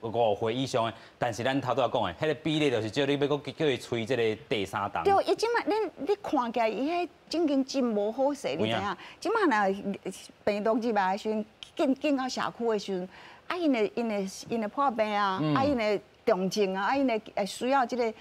有65歲以上的，但是咱頭拄仔講的，彼個比例就是叫你欲閣叫伊催這個第三針。對，伊這馬你看起來伊彼情形真無好勢，你知影？這馬若病毒入來的時陣，進到社區的時陣，啊，𪜶的破病啊，啊，𪜶的重症啊，啊，𪜶的需要這個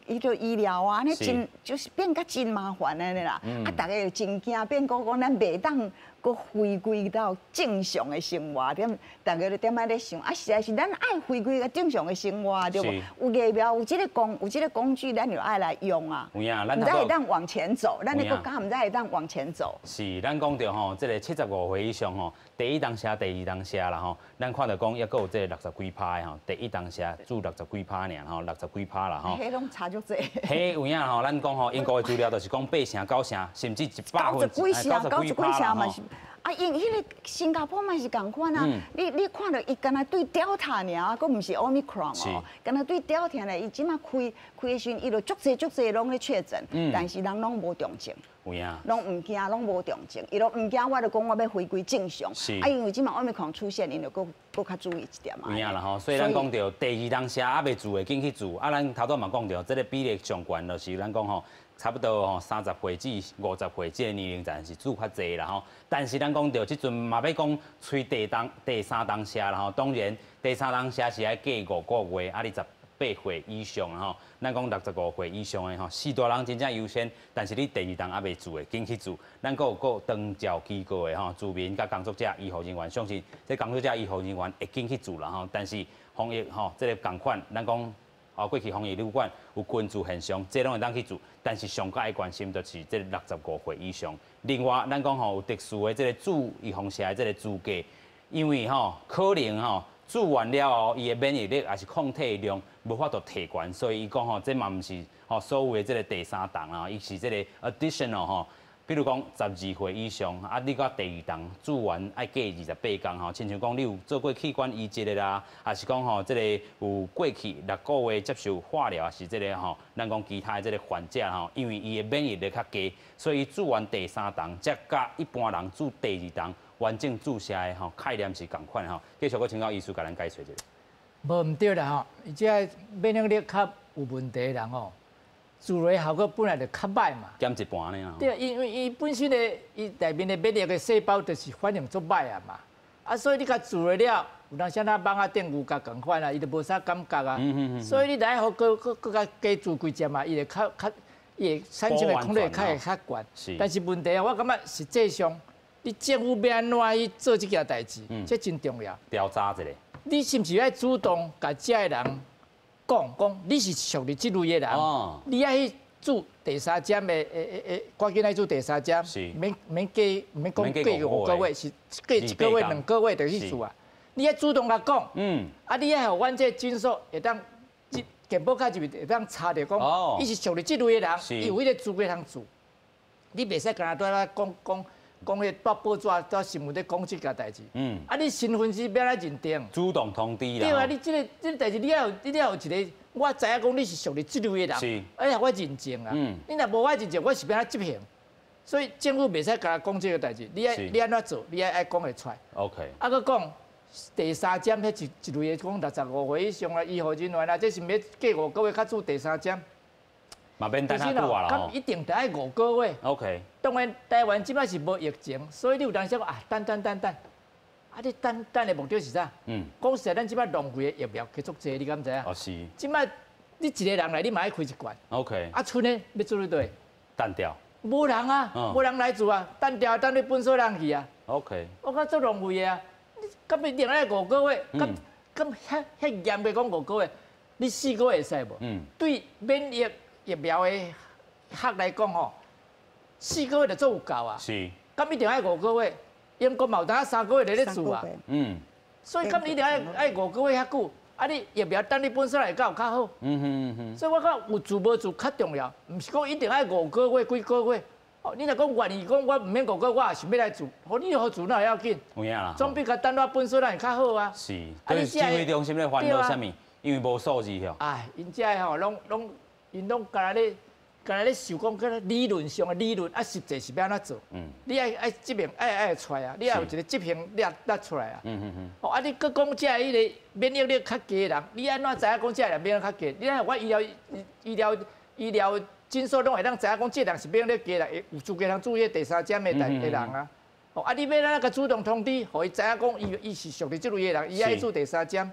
伊個醫療啊，按呢真就是變甲真麻煩按呢啦。啊，逐家就真驚，變講講咱袂當閣回歸到正常的生活，點逐家就踮遐咧想，啊，實在是咱愛回歸到正常的生活，對無？有疫苗，有這個工具，咱就愛來用啊。有影，咱毋知會當往前走，咱的國家毋知會當往前走。是，咱講著吼，這個75歲以上吼，第一針射，第二針射啦吼，咱看著講猶閣有這個60幾趴的吼，第一針射注60幾趴爾吼，60幾趴啦吼。彼攏差足濟。彼有影吼，咱講吼，英國的資料就是講8成、9成，甚至100分，九十幾成，九十幾趴嘛是。啊，啊，因彼个新加坡嘛是仝款啊，你看著伊敢若對 Delta 爾，閣毋是 Omicron 哦，敢若對 Delta 呢，伊這馬開開的時陣，伊就足濟足濟攏咧確診，但是人攏無重症，有影，攏毋驚，攏無重症，伊攏毋驚，我就講我欲回歸正常。啊，因為這馬 Omicron 出現，𪜶就閣閣較注意一點嘛。有影啦吼，所以咱講著第二針射猶未注的，緊去注。啊，咱頭拄嘛講著，這個比例上懸就是咱講吼。差不多吼30歲至50歲這個年齡層是注較濟啦吼，但是咱講著這陣嘛欲講催第當第三針射啦吼，當然第三針射是愛過5個月，啊28歲以上吼，咱講65歲以上的吼，序大人真正優先，但是你第二針猶未注的，緊去注。咱閣有閣長照機構的吼，住民佮工作者、醫護人員，相信這工作者、醫護人員會緊去注啦吼。但是防疫吼，這個仝款，咱講。哦，過去防疫旅館有群聚現象，這攏會當去注，但是上較愛關心就是這65歲以上。另外，咱講吼有特殊的這個注預防射的這個資格，因為吼可能吼注完了後，伊的免疫力抑是抗體量無法度提懸，所以伊講吼這嘛毋是吼所謂的這個第三針啊，伊是這個 additional 吼。比如講12歲以上，啊，你閣第二針注完愛過28天吼，親像講你有做過器官移植的啦，抑是講吼這個有過去6個月接受化療，抑是這個吼，咱講其他的這個患者吼，因為伊的免疫力較低，所以注完第三針，才佮一般人注第二針完整注射的吼概念是仝款吼。繼續閣請教醫師共咱解說一下。無毋對啦吼，伊這免疫力較有問題的人吼。注落效果本來就較歹嘛，減一半呢。對，因為伊本身的伊內面的免疫的細胞就是反應足歹啊嘛，啊，所以你共注落了，有當時咱網仔頂牛角仝款啊，伊就無啥感覺啊。所以你來予閣閣閣共加注幾針嘛，伊會較較，伊會產生的抗體較會較懸。但是問題啊，我感覺實際上，你政府欲按怎去做這件代誌，這真重要。調查一下。你是毋是愛主動共遮的人講講，你是屬於這類的人，你愛去注第三針的，趕緊愛注第三針，免免過免講過五個月，是過一個月、2個月就去注啊。你愛主動共講，啊，你愛予阮這診所會當健保卡入去會當查著講，伊是屬於這類的人，伊有彼個資格通注。你袂使干焦蹛咧講講講彼個報紙、蹛新聞咧講這件代誌。啊，你身份是欲按怎認定？主動通知啦。對啊，你這個這個代誌，你愛有一個，我知影講你是屬於這類的人，哎呀，我認證啊。你若無我認證，我是欲按怎執行？所以政府袂使干焦講這個代誌，你愛你按怎做，你愛愛講會出來。 啊，閣講第三針，彼一類的講65歲以上啊，醫護人員啊，這是欲過五個月較注第三針。嘛免等遐久啊啦。一定得愛五個月。 當然，台灣這擺是無疫情，所以你有當時講啊，等等等等，啊，你等等的目的是啥？講實在，咱這擺浪費的疫苗去足濟，你敢知影？哦，是。這擺你一個人來，你嘛愛開一罐。 啊，賰呢欲注佇佗？單調。無人啊，無人來注啊，單調等你分所人去啊。 我感覺足浪費的啊！你敢欲一定愛五個月？敢敢遐遐嚴格講五個月？你4個月會使無？對免疫疫苗的學來講吼，4個月就足有夠啊。敢一定愛五個月？英國嘛有當3個月就咧注啊。所以敢一定愛愛五個月遐久？啊！你疫苗等你本身來到有較好。所以我感覺有注無注較重要，毋是講一定愛五個月、幾個月。哦，你若講願意講，我毋免五個月，我也想欲來注，予你予注哪會要緊？有影啦。總比共等我分出來較好啊。是。啊，你指揮中心咧煩惱啥物？因為無數字吼。哎，𪜶遮的吼，攏攏𪜶攏干焦咧，干焦咧想講，敢理論上的理論，啊，實際是欲按怎做？你愛愛執行，愛愛會出來啊！你愛有一個執行力力出來啊！哦，啊，你閣講遮彼個免疫力較低的人，你按怎知影講遮人免疫力較低？你按我醫療醫療醫療診所攏會當知影講，這人是免疫力低人，有資格通注彼第三針的的人啊！哦，啊，你欲按怎共主動通知，予伊知影講，伊伊是屬於這類的人，伊愛注第三針。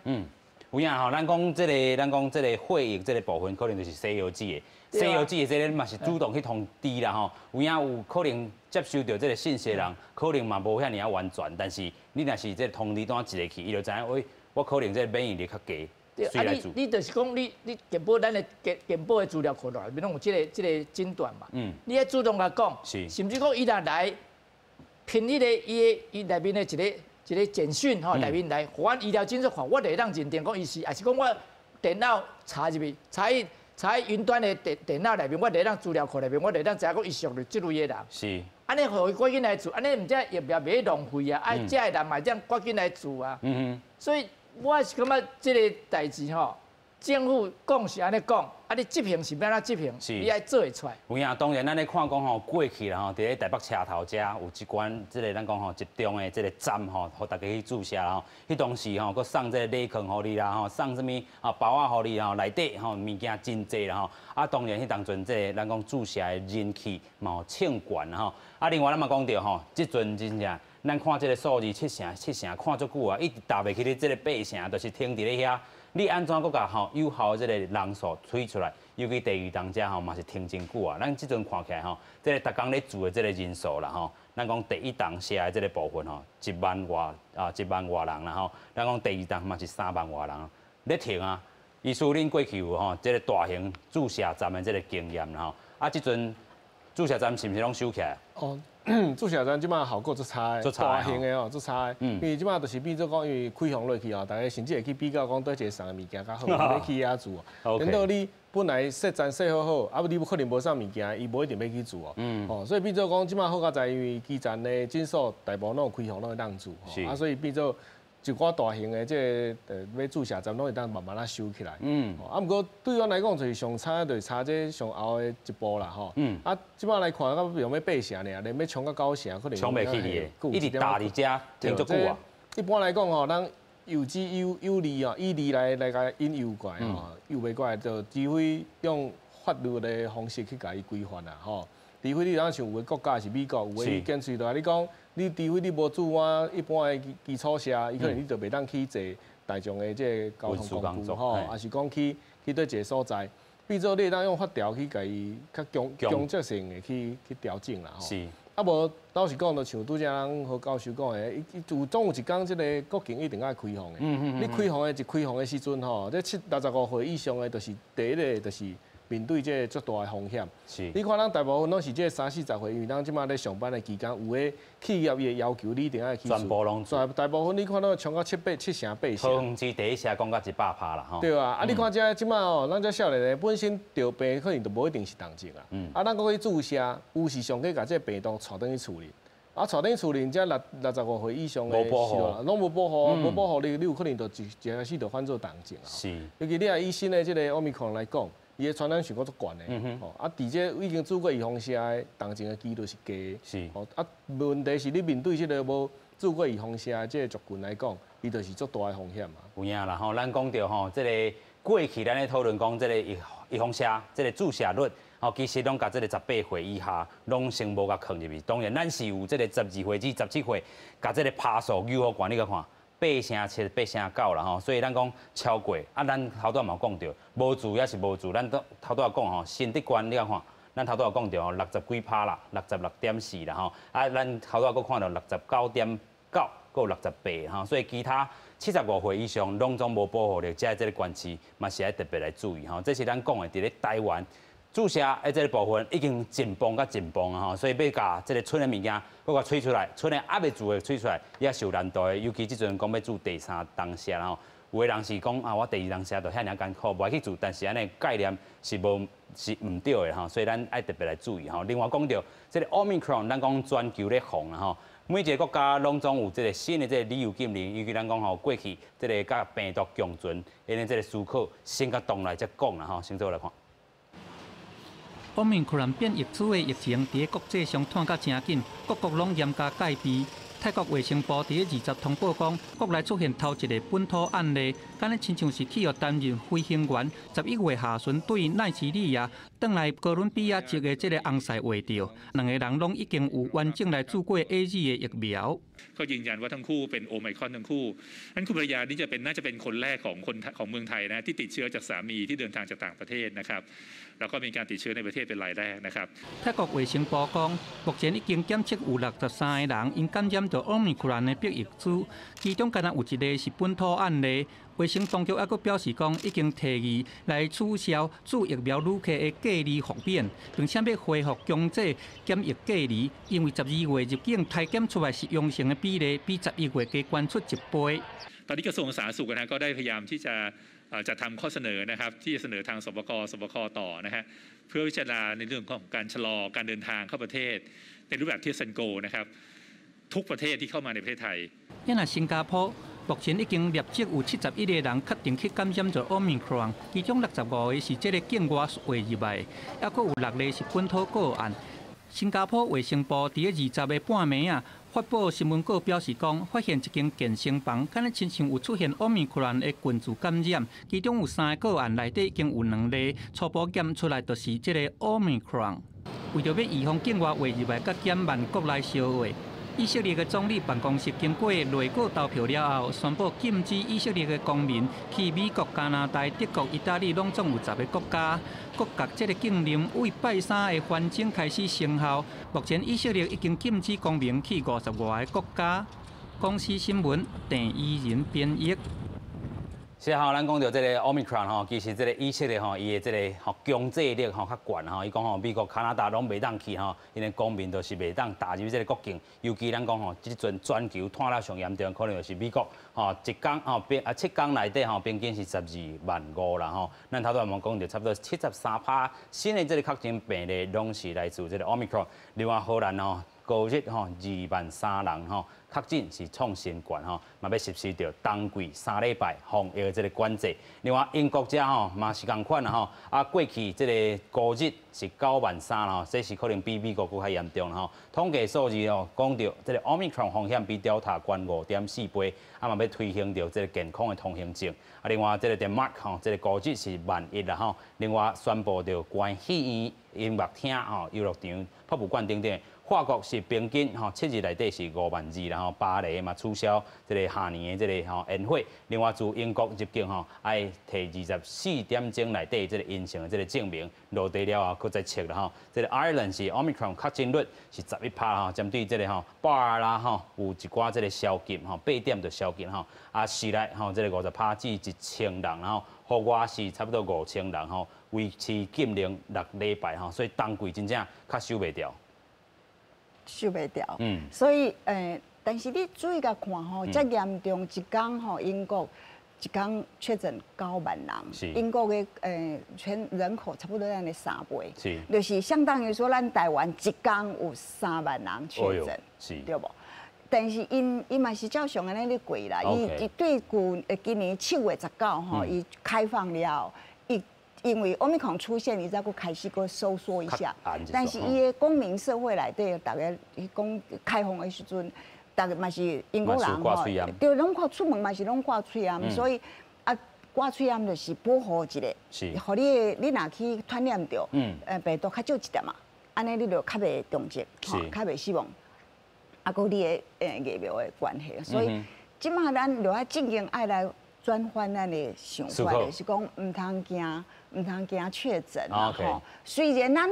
有影吼，咱講這個，咱講這個血液這個部分，可能就是西藥劑的。西藥劑的這個嘛是主動去通知啦吼。有影有可能接收著這個信息的人，可能嘛無遐爾仔完全，但是你若是這個通知單一個去，伊就知影，喂，我可能這個免疫力較低。對，啊你你就是講你你健保咱的健健保的資料庫內面攏有這個這個診斷嘛。你愛主動共講，甚至講伊若來憑彼個伊的伊內面的一個一個簡訊吼，內面來，予阮醫療診所看，我就會當認定講伊是，抑是講我電腦查入去，查伊查喺雲端的電腦內面，我會當資料庫內面，我會當知影講伊屬於這類的人。按呢，予伊趕緊來注，按呢毋才疫苗袂浪費啊！啊，遮的人嘛會當趕緊來注啊。所以我是感覺這个代誌吼，政府講是按呢講，啊，你執行是欲按怎執行？你愛做會出來。有影，當然咱咧看講吼，過去啦吼，佇咧台北車頭遮有一關這个咱講吼集中的這个站吼，予大家去注射啦吼。彼當時吼，閣送這个禮券予你啦吼，送啥物啊包仔予你吼，內底吼物件真濟啦吼。啊，當然彼當陣這个咱講注射的人氣嘛有衝懸啦吼。啊，另外咱嘛講著吼，這陣真正咱看這个數字七成七成看足久啊，一直踏袂去咧這个八成，就是停佇咧遐。你按怎閣共吼有效的這个人數推出來？尤其第二針遮吼嘛是停真久啊。咱這陣看起來吼，這个逐工咧注的這个人數啦吼，咱講第一針射的這个部分吼，一萬外啊，一萬外人啦吼。咱講第二針嘛是3萬外人咧停啊。醫師恁過去有吼這个大型注射站的這个經驗啦吼。啊，這陣注射站是毋是攏收起來？哦，注射站這馬效果足差的，大型的哦，足差的。因為這馬就是變做講，因為開放落去哦，大家甚至會去比較講，佗一个送的物件較好，欲去遐注哦。等到你本來設站設好好，啊，你可能無送物件，伊無一定欲去注哦。哦，所以變做講，這馬好佳哉因為基層的診所大部分攏有開放，攏會當注。啊，所以變做一寡大型的這个欲注射站，攏會當慢慢仔收起來。啊，毋過對阮來講，就是上差就是差這上後的一步啦，吼。啊，這擺來看，敢用欲八成爾，連欲衝到九成，可能衝袂去的，一直打佇遮停足久啊。一般來講吼，咱誘之有理啊，以理來共引誘過來吼，誘袂過來就除非用法律的方式去共伊規範啦，吼。除非你若像有的國家是美國，有的伊乾脆就共你講，你除非你無注我一般的基礎射，伊可能你就袂當去坐大眾的這个交通工具吼，抑是講去佗一个所在，變做你會當用法條去共伊較強制性的去調整啦吼。啊無，老實講，就像拄才咱何教授講的，伊有總有一工，這个國境一定愛開放的。你開放的一開放的時陣吼，這65歲以上的，就是第一个，就是面對這个足大的風險。你看咱大部分攏是這个30、40歲，因為咱這馬咧上班的期間，有的企業伊會要求你一定愛去注。全部攏注。大部分你看到衝到七八七成八成。百分之第一聲講到100%啦吼。對啊，啊你看這這馬哦，咱這少年的本身著病可能就無一定是重症啊。啊，咱閣去注射，有時上過共這个病毒帶轉去厝裡。啊，帶轉厝裡，這65歲以上的，無保護，攏無保護，無保護你，你有可能就一開始就反做重症啊。尤其你若以新的這个奧密克戎來講，伊的傳染性閣足懸的，吼啊！佇這已經注過預防射的重症的幾率是低的，吼啊！問題是你面對這个無注過預防射的這个族群來講，伊就是足大的風險嘛。有影啦吼，咱講著吼，這个過去咱咧討論講這个預防射，這个注射率，吼，其實攏共這个18歲以下攏先無共囥入去。當然，咱是有這个12歲至17歲，共這个趴數有予懸，你閣看。8.7%、8.9%啦吼，所以咱講超過啊，咱頭拄仔嘛有講著，無注抑是無注，咱都頭拄仔講吼，新竹縣你共看，咱頭拄仔講著吼，60幾趴啦，66.4啦吼，啊，咱頭拄仔閣看著69.9，閣有68吼，所以其他75歲以上攏總無保護力，遮這个縣市嘛是愛特別來注意吼。這是咱講的，佇咧台灣注射的這个部分已經緊繃甲緊繃啊吼，所以欲共這个剩的物件閣共催出來，剩的猶未注的催出來，也是有難度的。尤其這陣講欲注第三針射吼，有的人是講啊，我第二針射就遐爾艱苦，無愛去注，但是按呢概念是無是毋對的吼，所以咱愛特別來注意吼。另外講著這个 Omicron，咱講全球咧防啦吼，每一个國家攏總有這个新的這个旅遊禁令，尤其咱講吼過去這个佮病毒共存，𪜶的這个思考先共動來才講啦吼，先做來看。奧密克戎變異株的疫情佇國際上湠甲誠緊，各國攏嚴加戒備。泰國衛生部佇20通報講，國內出現頭一个本土案例，敢若親像是去予擔任飛行員，11月下旬對奈及利亞轉來哥倫比亞籍的這个翁婿患著，兩个人攏已經有完整來注過 AZ 的疫苗。ก็ยืนยันว่าทั้งคู่เป็นโอไมครอนทั้งคู่นั้นคุณภรรยานี่จะเป็นน่าจะเป็นคนแรกของคนของเมืองไทยนะที่ติดเชื้อจากสามีที่เดินทางจากต่างประเทศนะครับแล้วก็มีการติดเชื้อในประเทศเป็นรายแรกนะครับ泰國衛生部講，目前已經檢測有63个人𪜶感染著奧密克戎的變異株，其中敢若有一个是本土案例。衛生當局猶閣表示講，已經提議來取消注疫苗旅客的隔離豁免，並且欲恢復強制檢疫隔離，因為12月入境篩檢出來是陽性的比例比11月加懸出一倍。ตอนนี้กระทรวงสาธารณสุขนะก็ได้พยายามที่จะ จัดทำข้อเสนอนะครับที่จะเสนอทางศบคศบคต่อนะฮะเพื่อพิจารณาในเรื่องของการชะลอการเดินทางเข้าประเทศในรูปแบบ Test and Go นะครับทุกประเทศที่เข้ามาในประเทศไทย 啊若新加坡目前已經累積有71個人確定去感染著 Omicron，其中65個是這个境外輸入來的，抑閣有6例是本土個案。新加坡衛生部佇咧20个半暝啊，發布新聞稿表示講，發現一間健身房，敢若親像有出現 Omicron 的群聚感染，其中有三个個案內底已經有兩例初步檢出來，就是這个 Omicron。為著欲預防境外輸入來，佮減慢國內消化，以色列的總理辦公室經過內閣投票了後，宣布禁止以色列的公民去美國、加拿大、德國、意大利，攏總有10個國家。閣共這个禁令對拜三的環境開始生效。目前以色列已經禁止公民去50外个國家。公視新聞鄭怡仁編譯。是吼，咱講著這个 Omicron 吼，其實這个以色列吼，伊的這个吼強制力吼較懸吼，伊講吼美國、加拿大攏袂當去吼，𪜶的公民就是袂當踏入這个國境。尤其咱講吼，這陣全球湠了上嚴重，可能就是美國吼，一工吼平啊7工內底吼平均是12萬5啦吼。咱頭拄仔嘛講著差不多73%新的這个確診病例攏是來自這个 Omicron。另外荷蘭吼，五日吼2萬3人吼確診是創新懸吼，嘛欲實施著冬季3禮拜防疫的這个管制。另外英國遮吼嘛是仝款啦吼，啊過去這个五日是9萬3吼，這是可能比美國閣較嚴重吼。統計數字哦講著這个 Omicron 風險比 Delta 懸5.4倍，啊嘛欲推行著這个健康的通行證。啊另外這个 Denmark 吼，這个五日是1萬1啦吼。另外宣布著關戲院、音樂廳吼、遊樂場、博物館等等。法國是平均吼7日內底是5萬2，然後巴黎嘛取消這个跨年的這个吼煙火。另外自英國入境吼，愛提24點鐘內底這个陰性的這个證明，落地了後閣再測啦吼。這个 Ireland 是 Omicron 確診率是11%吼，針對這个吼 bar 啦吼有一寡這个宵禁吼，8點就宵禁吼，啊市內吼這个50%至1000人，然後戶外是差不多5000人吼，維持禁令6禮拜吼，所以冬季真正較守袂牢。守袂牢，所以但是你注意共看吼，遮嚴重一工吼，英國一工確診9萬人，英國的全人口差不多按呢3倍，就是相當於說咱台灣一工有3萬人確診，對無？但是𪜶伊嘛是照常按呢咧過啦，伊對舊今年7月19吼，伊開放了。因為 Omicron 出現，伊才閣開始閣收縮一下。但是伊的公民社會內底，逐家講開放的時陣，逐家嘛是英國人吼，對，攏看出門嘛是攏掛喙罨，所以啊掛喙罨就是保護一下，予你的你若去傳染著，病毒較少一點嘛，按呢你就較袂重症，吼，較袂死亡，啊，閣你的疫苗的關係，所以這馬咱就愛正經愛來轉換咱的想法，就是講毋通驚。毋通驚確診啦吼，雖然咱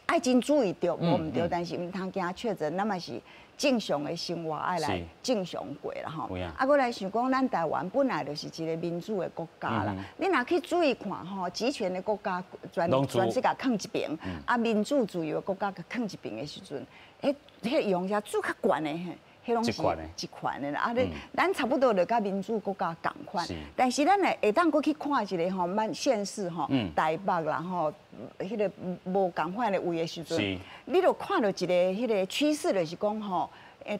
愛真注意著，無毋對，但是毋通驚確診，咱嘛是正常的生活愛來正常過啦吼。啊，閣來想講，咱台灣本來就是一个民主的國家啦。你若去注意看吼，集權的國家全世界囥一邊，啊，民主自由的國家囥一邊的時陣，彼彼用遮做較懸的。彼攏是一款的啦，啊，你咱差不多就佮民主國家仝款，但是咱會會當閣去看一个吼，咱縣市吼，台北啦吼，彼个無仝款的位的時陣，你就看著一个彼个趨勢，就是講吼，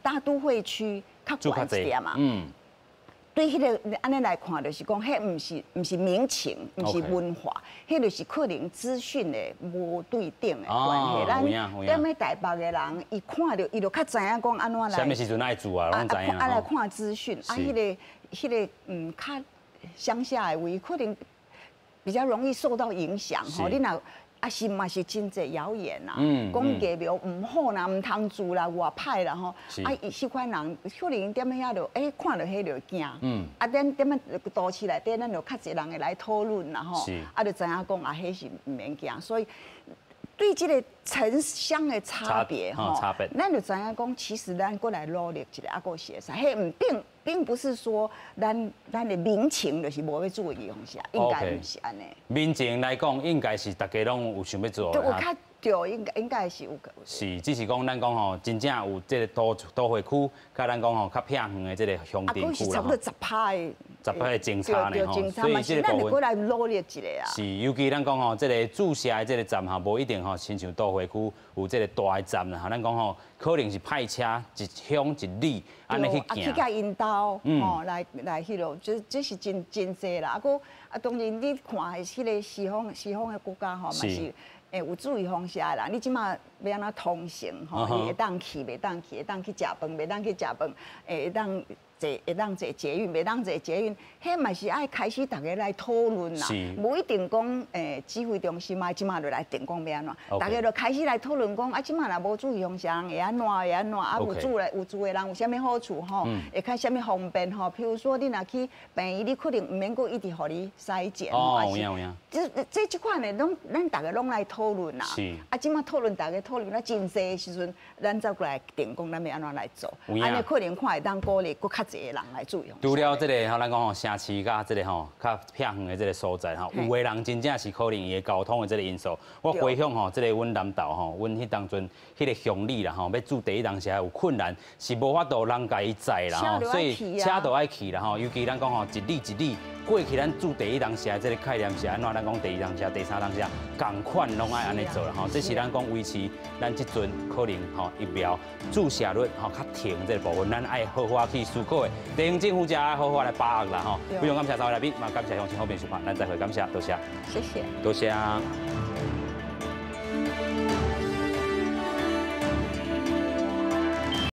大都會區較懸一點嘛。對彼个按呢來看，就是講，彼毋是民情，毋是文化，彼就是可能資訊的無對等的關係。咱踮咧台北的人，伊看著伊就較知影講按怎來。啥物時陣愛住啊，攏知影。啊來看資訊，啊，彼個較鄉下的位，可能比較容易受到影響吼。你若啊是嘛是真濟謠言啦，講疫苗毋好啦，毋通注啦，偌歹啦吼。啊，彼款人可能踮遐就看著彼就驚。啊，咱踮咧都市內底，咱就較濟人會來討論啦吼。啊，就知影講啊，彼是毋免驚。所以對這个城鄉的差別吼，咱就知影講，其實咱閣來努力一下，啊，閣是會使。彼毋並不是說咱的民情就是無欲注意預防射，應該毋是按呢。民情來講，應該是逐家攏有想欲做。對，有較對，應該是有。是，只是講咱講吼，真正有這个都會區，佮咱講吼較偏遠的這个鄉鎮區啦。啊，閣是差不多10%的。十摆侦查呢吼，所以這個部分來努力一下啊。是，尤其咱講吼，這個注射的這個站吼，無一定吼，親像都會區有這個大的站啦。咱講吼，可能是派車一鄉一里按呢去行。去共𪜶兜，吼，來來彼落，這這是真真濟啦。啊，閣啊，當然你看彼個西方西方的國家吼，嘛是會有注意風險的啦。你這馬欲按怎通行吼，你會當去，袂當去，會當去食飯，袂當去食飯，會當坐會當坐捷運，袂當坐捷運，彼嘛是愛開始逐家來討論啦。無一定講指揮中心啊，這馬就來定講欲按怎，逐家就開始來討論講啊，這馬若無注意風險會按怎會按怎，啊有住的有住的人有啥物好處吼，會較啥物方便吼。譬如說你若去病院，你可能毋免閣一直予你篩檢。哦，有影有影。這這這款的攏咱逐家攏來討論啦。啊，這馬討論逐家討論啊真濟的時陣，咱才過來定講咱欲按怎來做。按呢可能看會當鼓勵閣較濟的人來注意。除了這個吼，咱講吼城市佮這個吼較偏遠的這個所在吼，有的人真正是可能伊的交通的這個因素。我回想吼，這個阮南投吼，阮彼當陣彼個鄉里啦吼，欲注第一針時有困難，是無法度人共伊載啦吼，所以車都愛去啦吼。尤其咱講吼，一里一里過去，咱注第一針時這個概念是按怎？咱講第二針時、第三針時，仝款攏愛按呢做啦吼。這是咱講維持咱這陣可能吼疫苗注射率吼較停這個部分，咱愛好好去思考的。地方政府才好好來把握啦吼。非常感謝三位來賓，嘛感謝鄉親好朋友收看，咱再會，感謝，多謝。謝謝。多謝。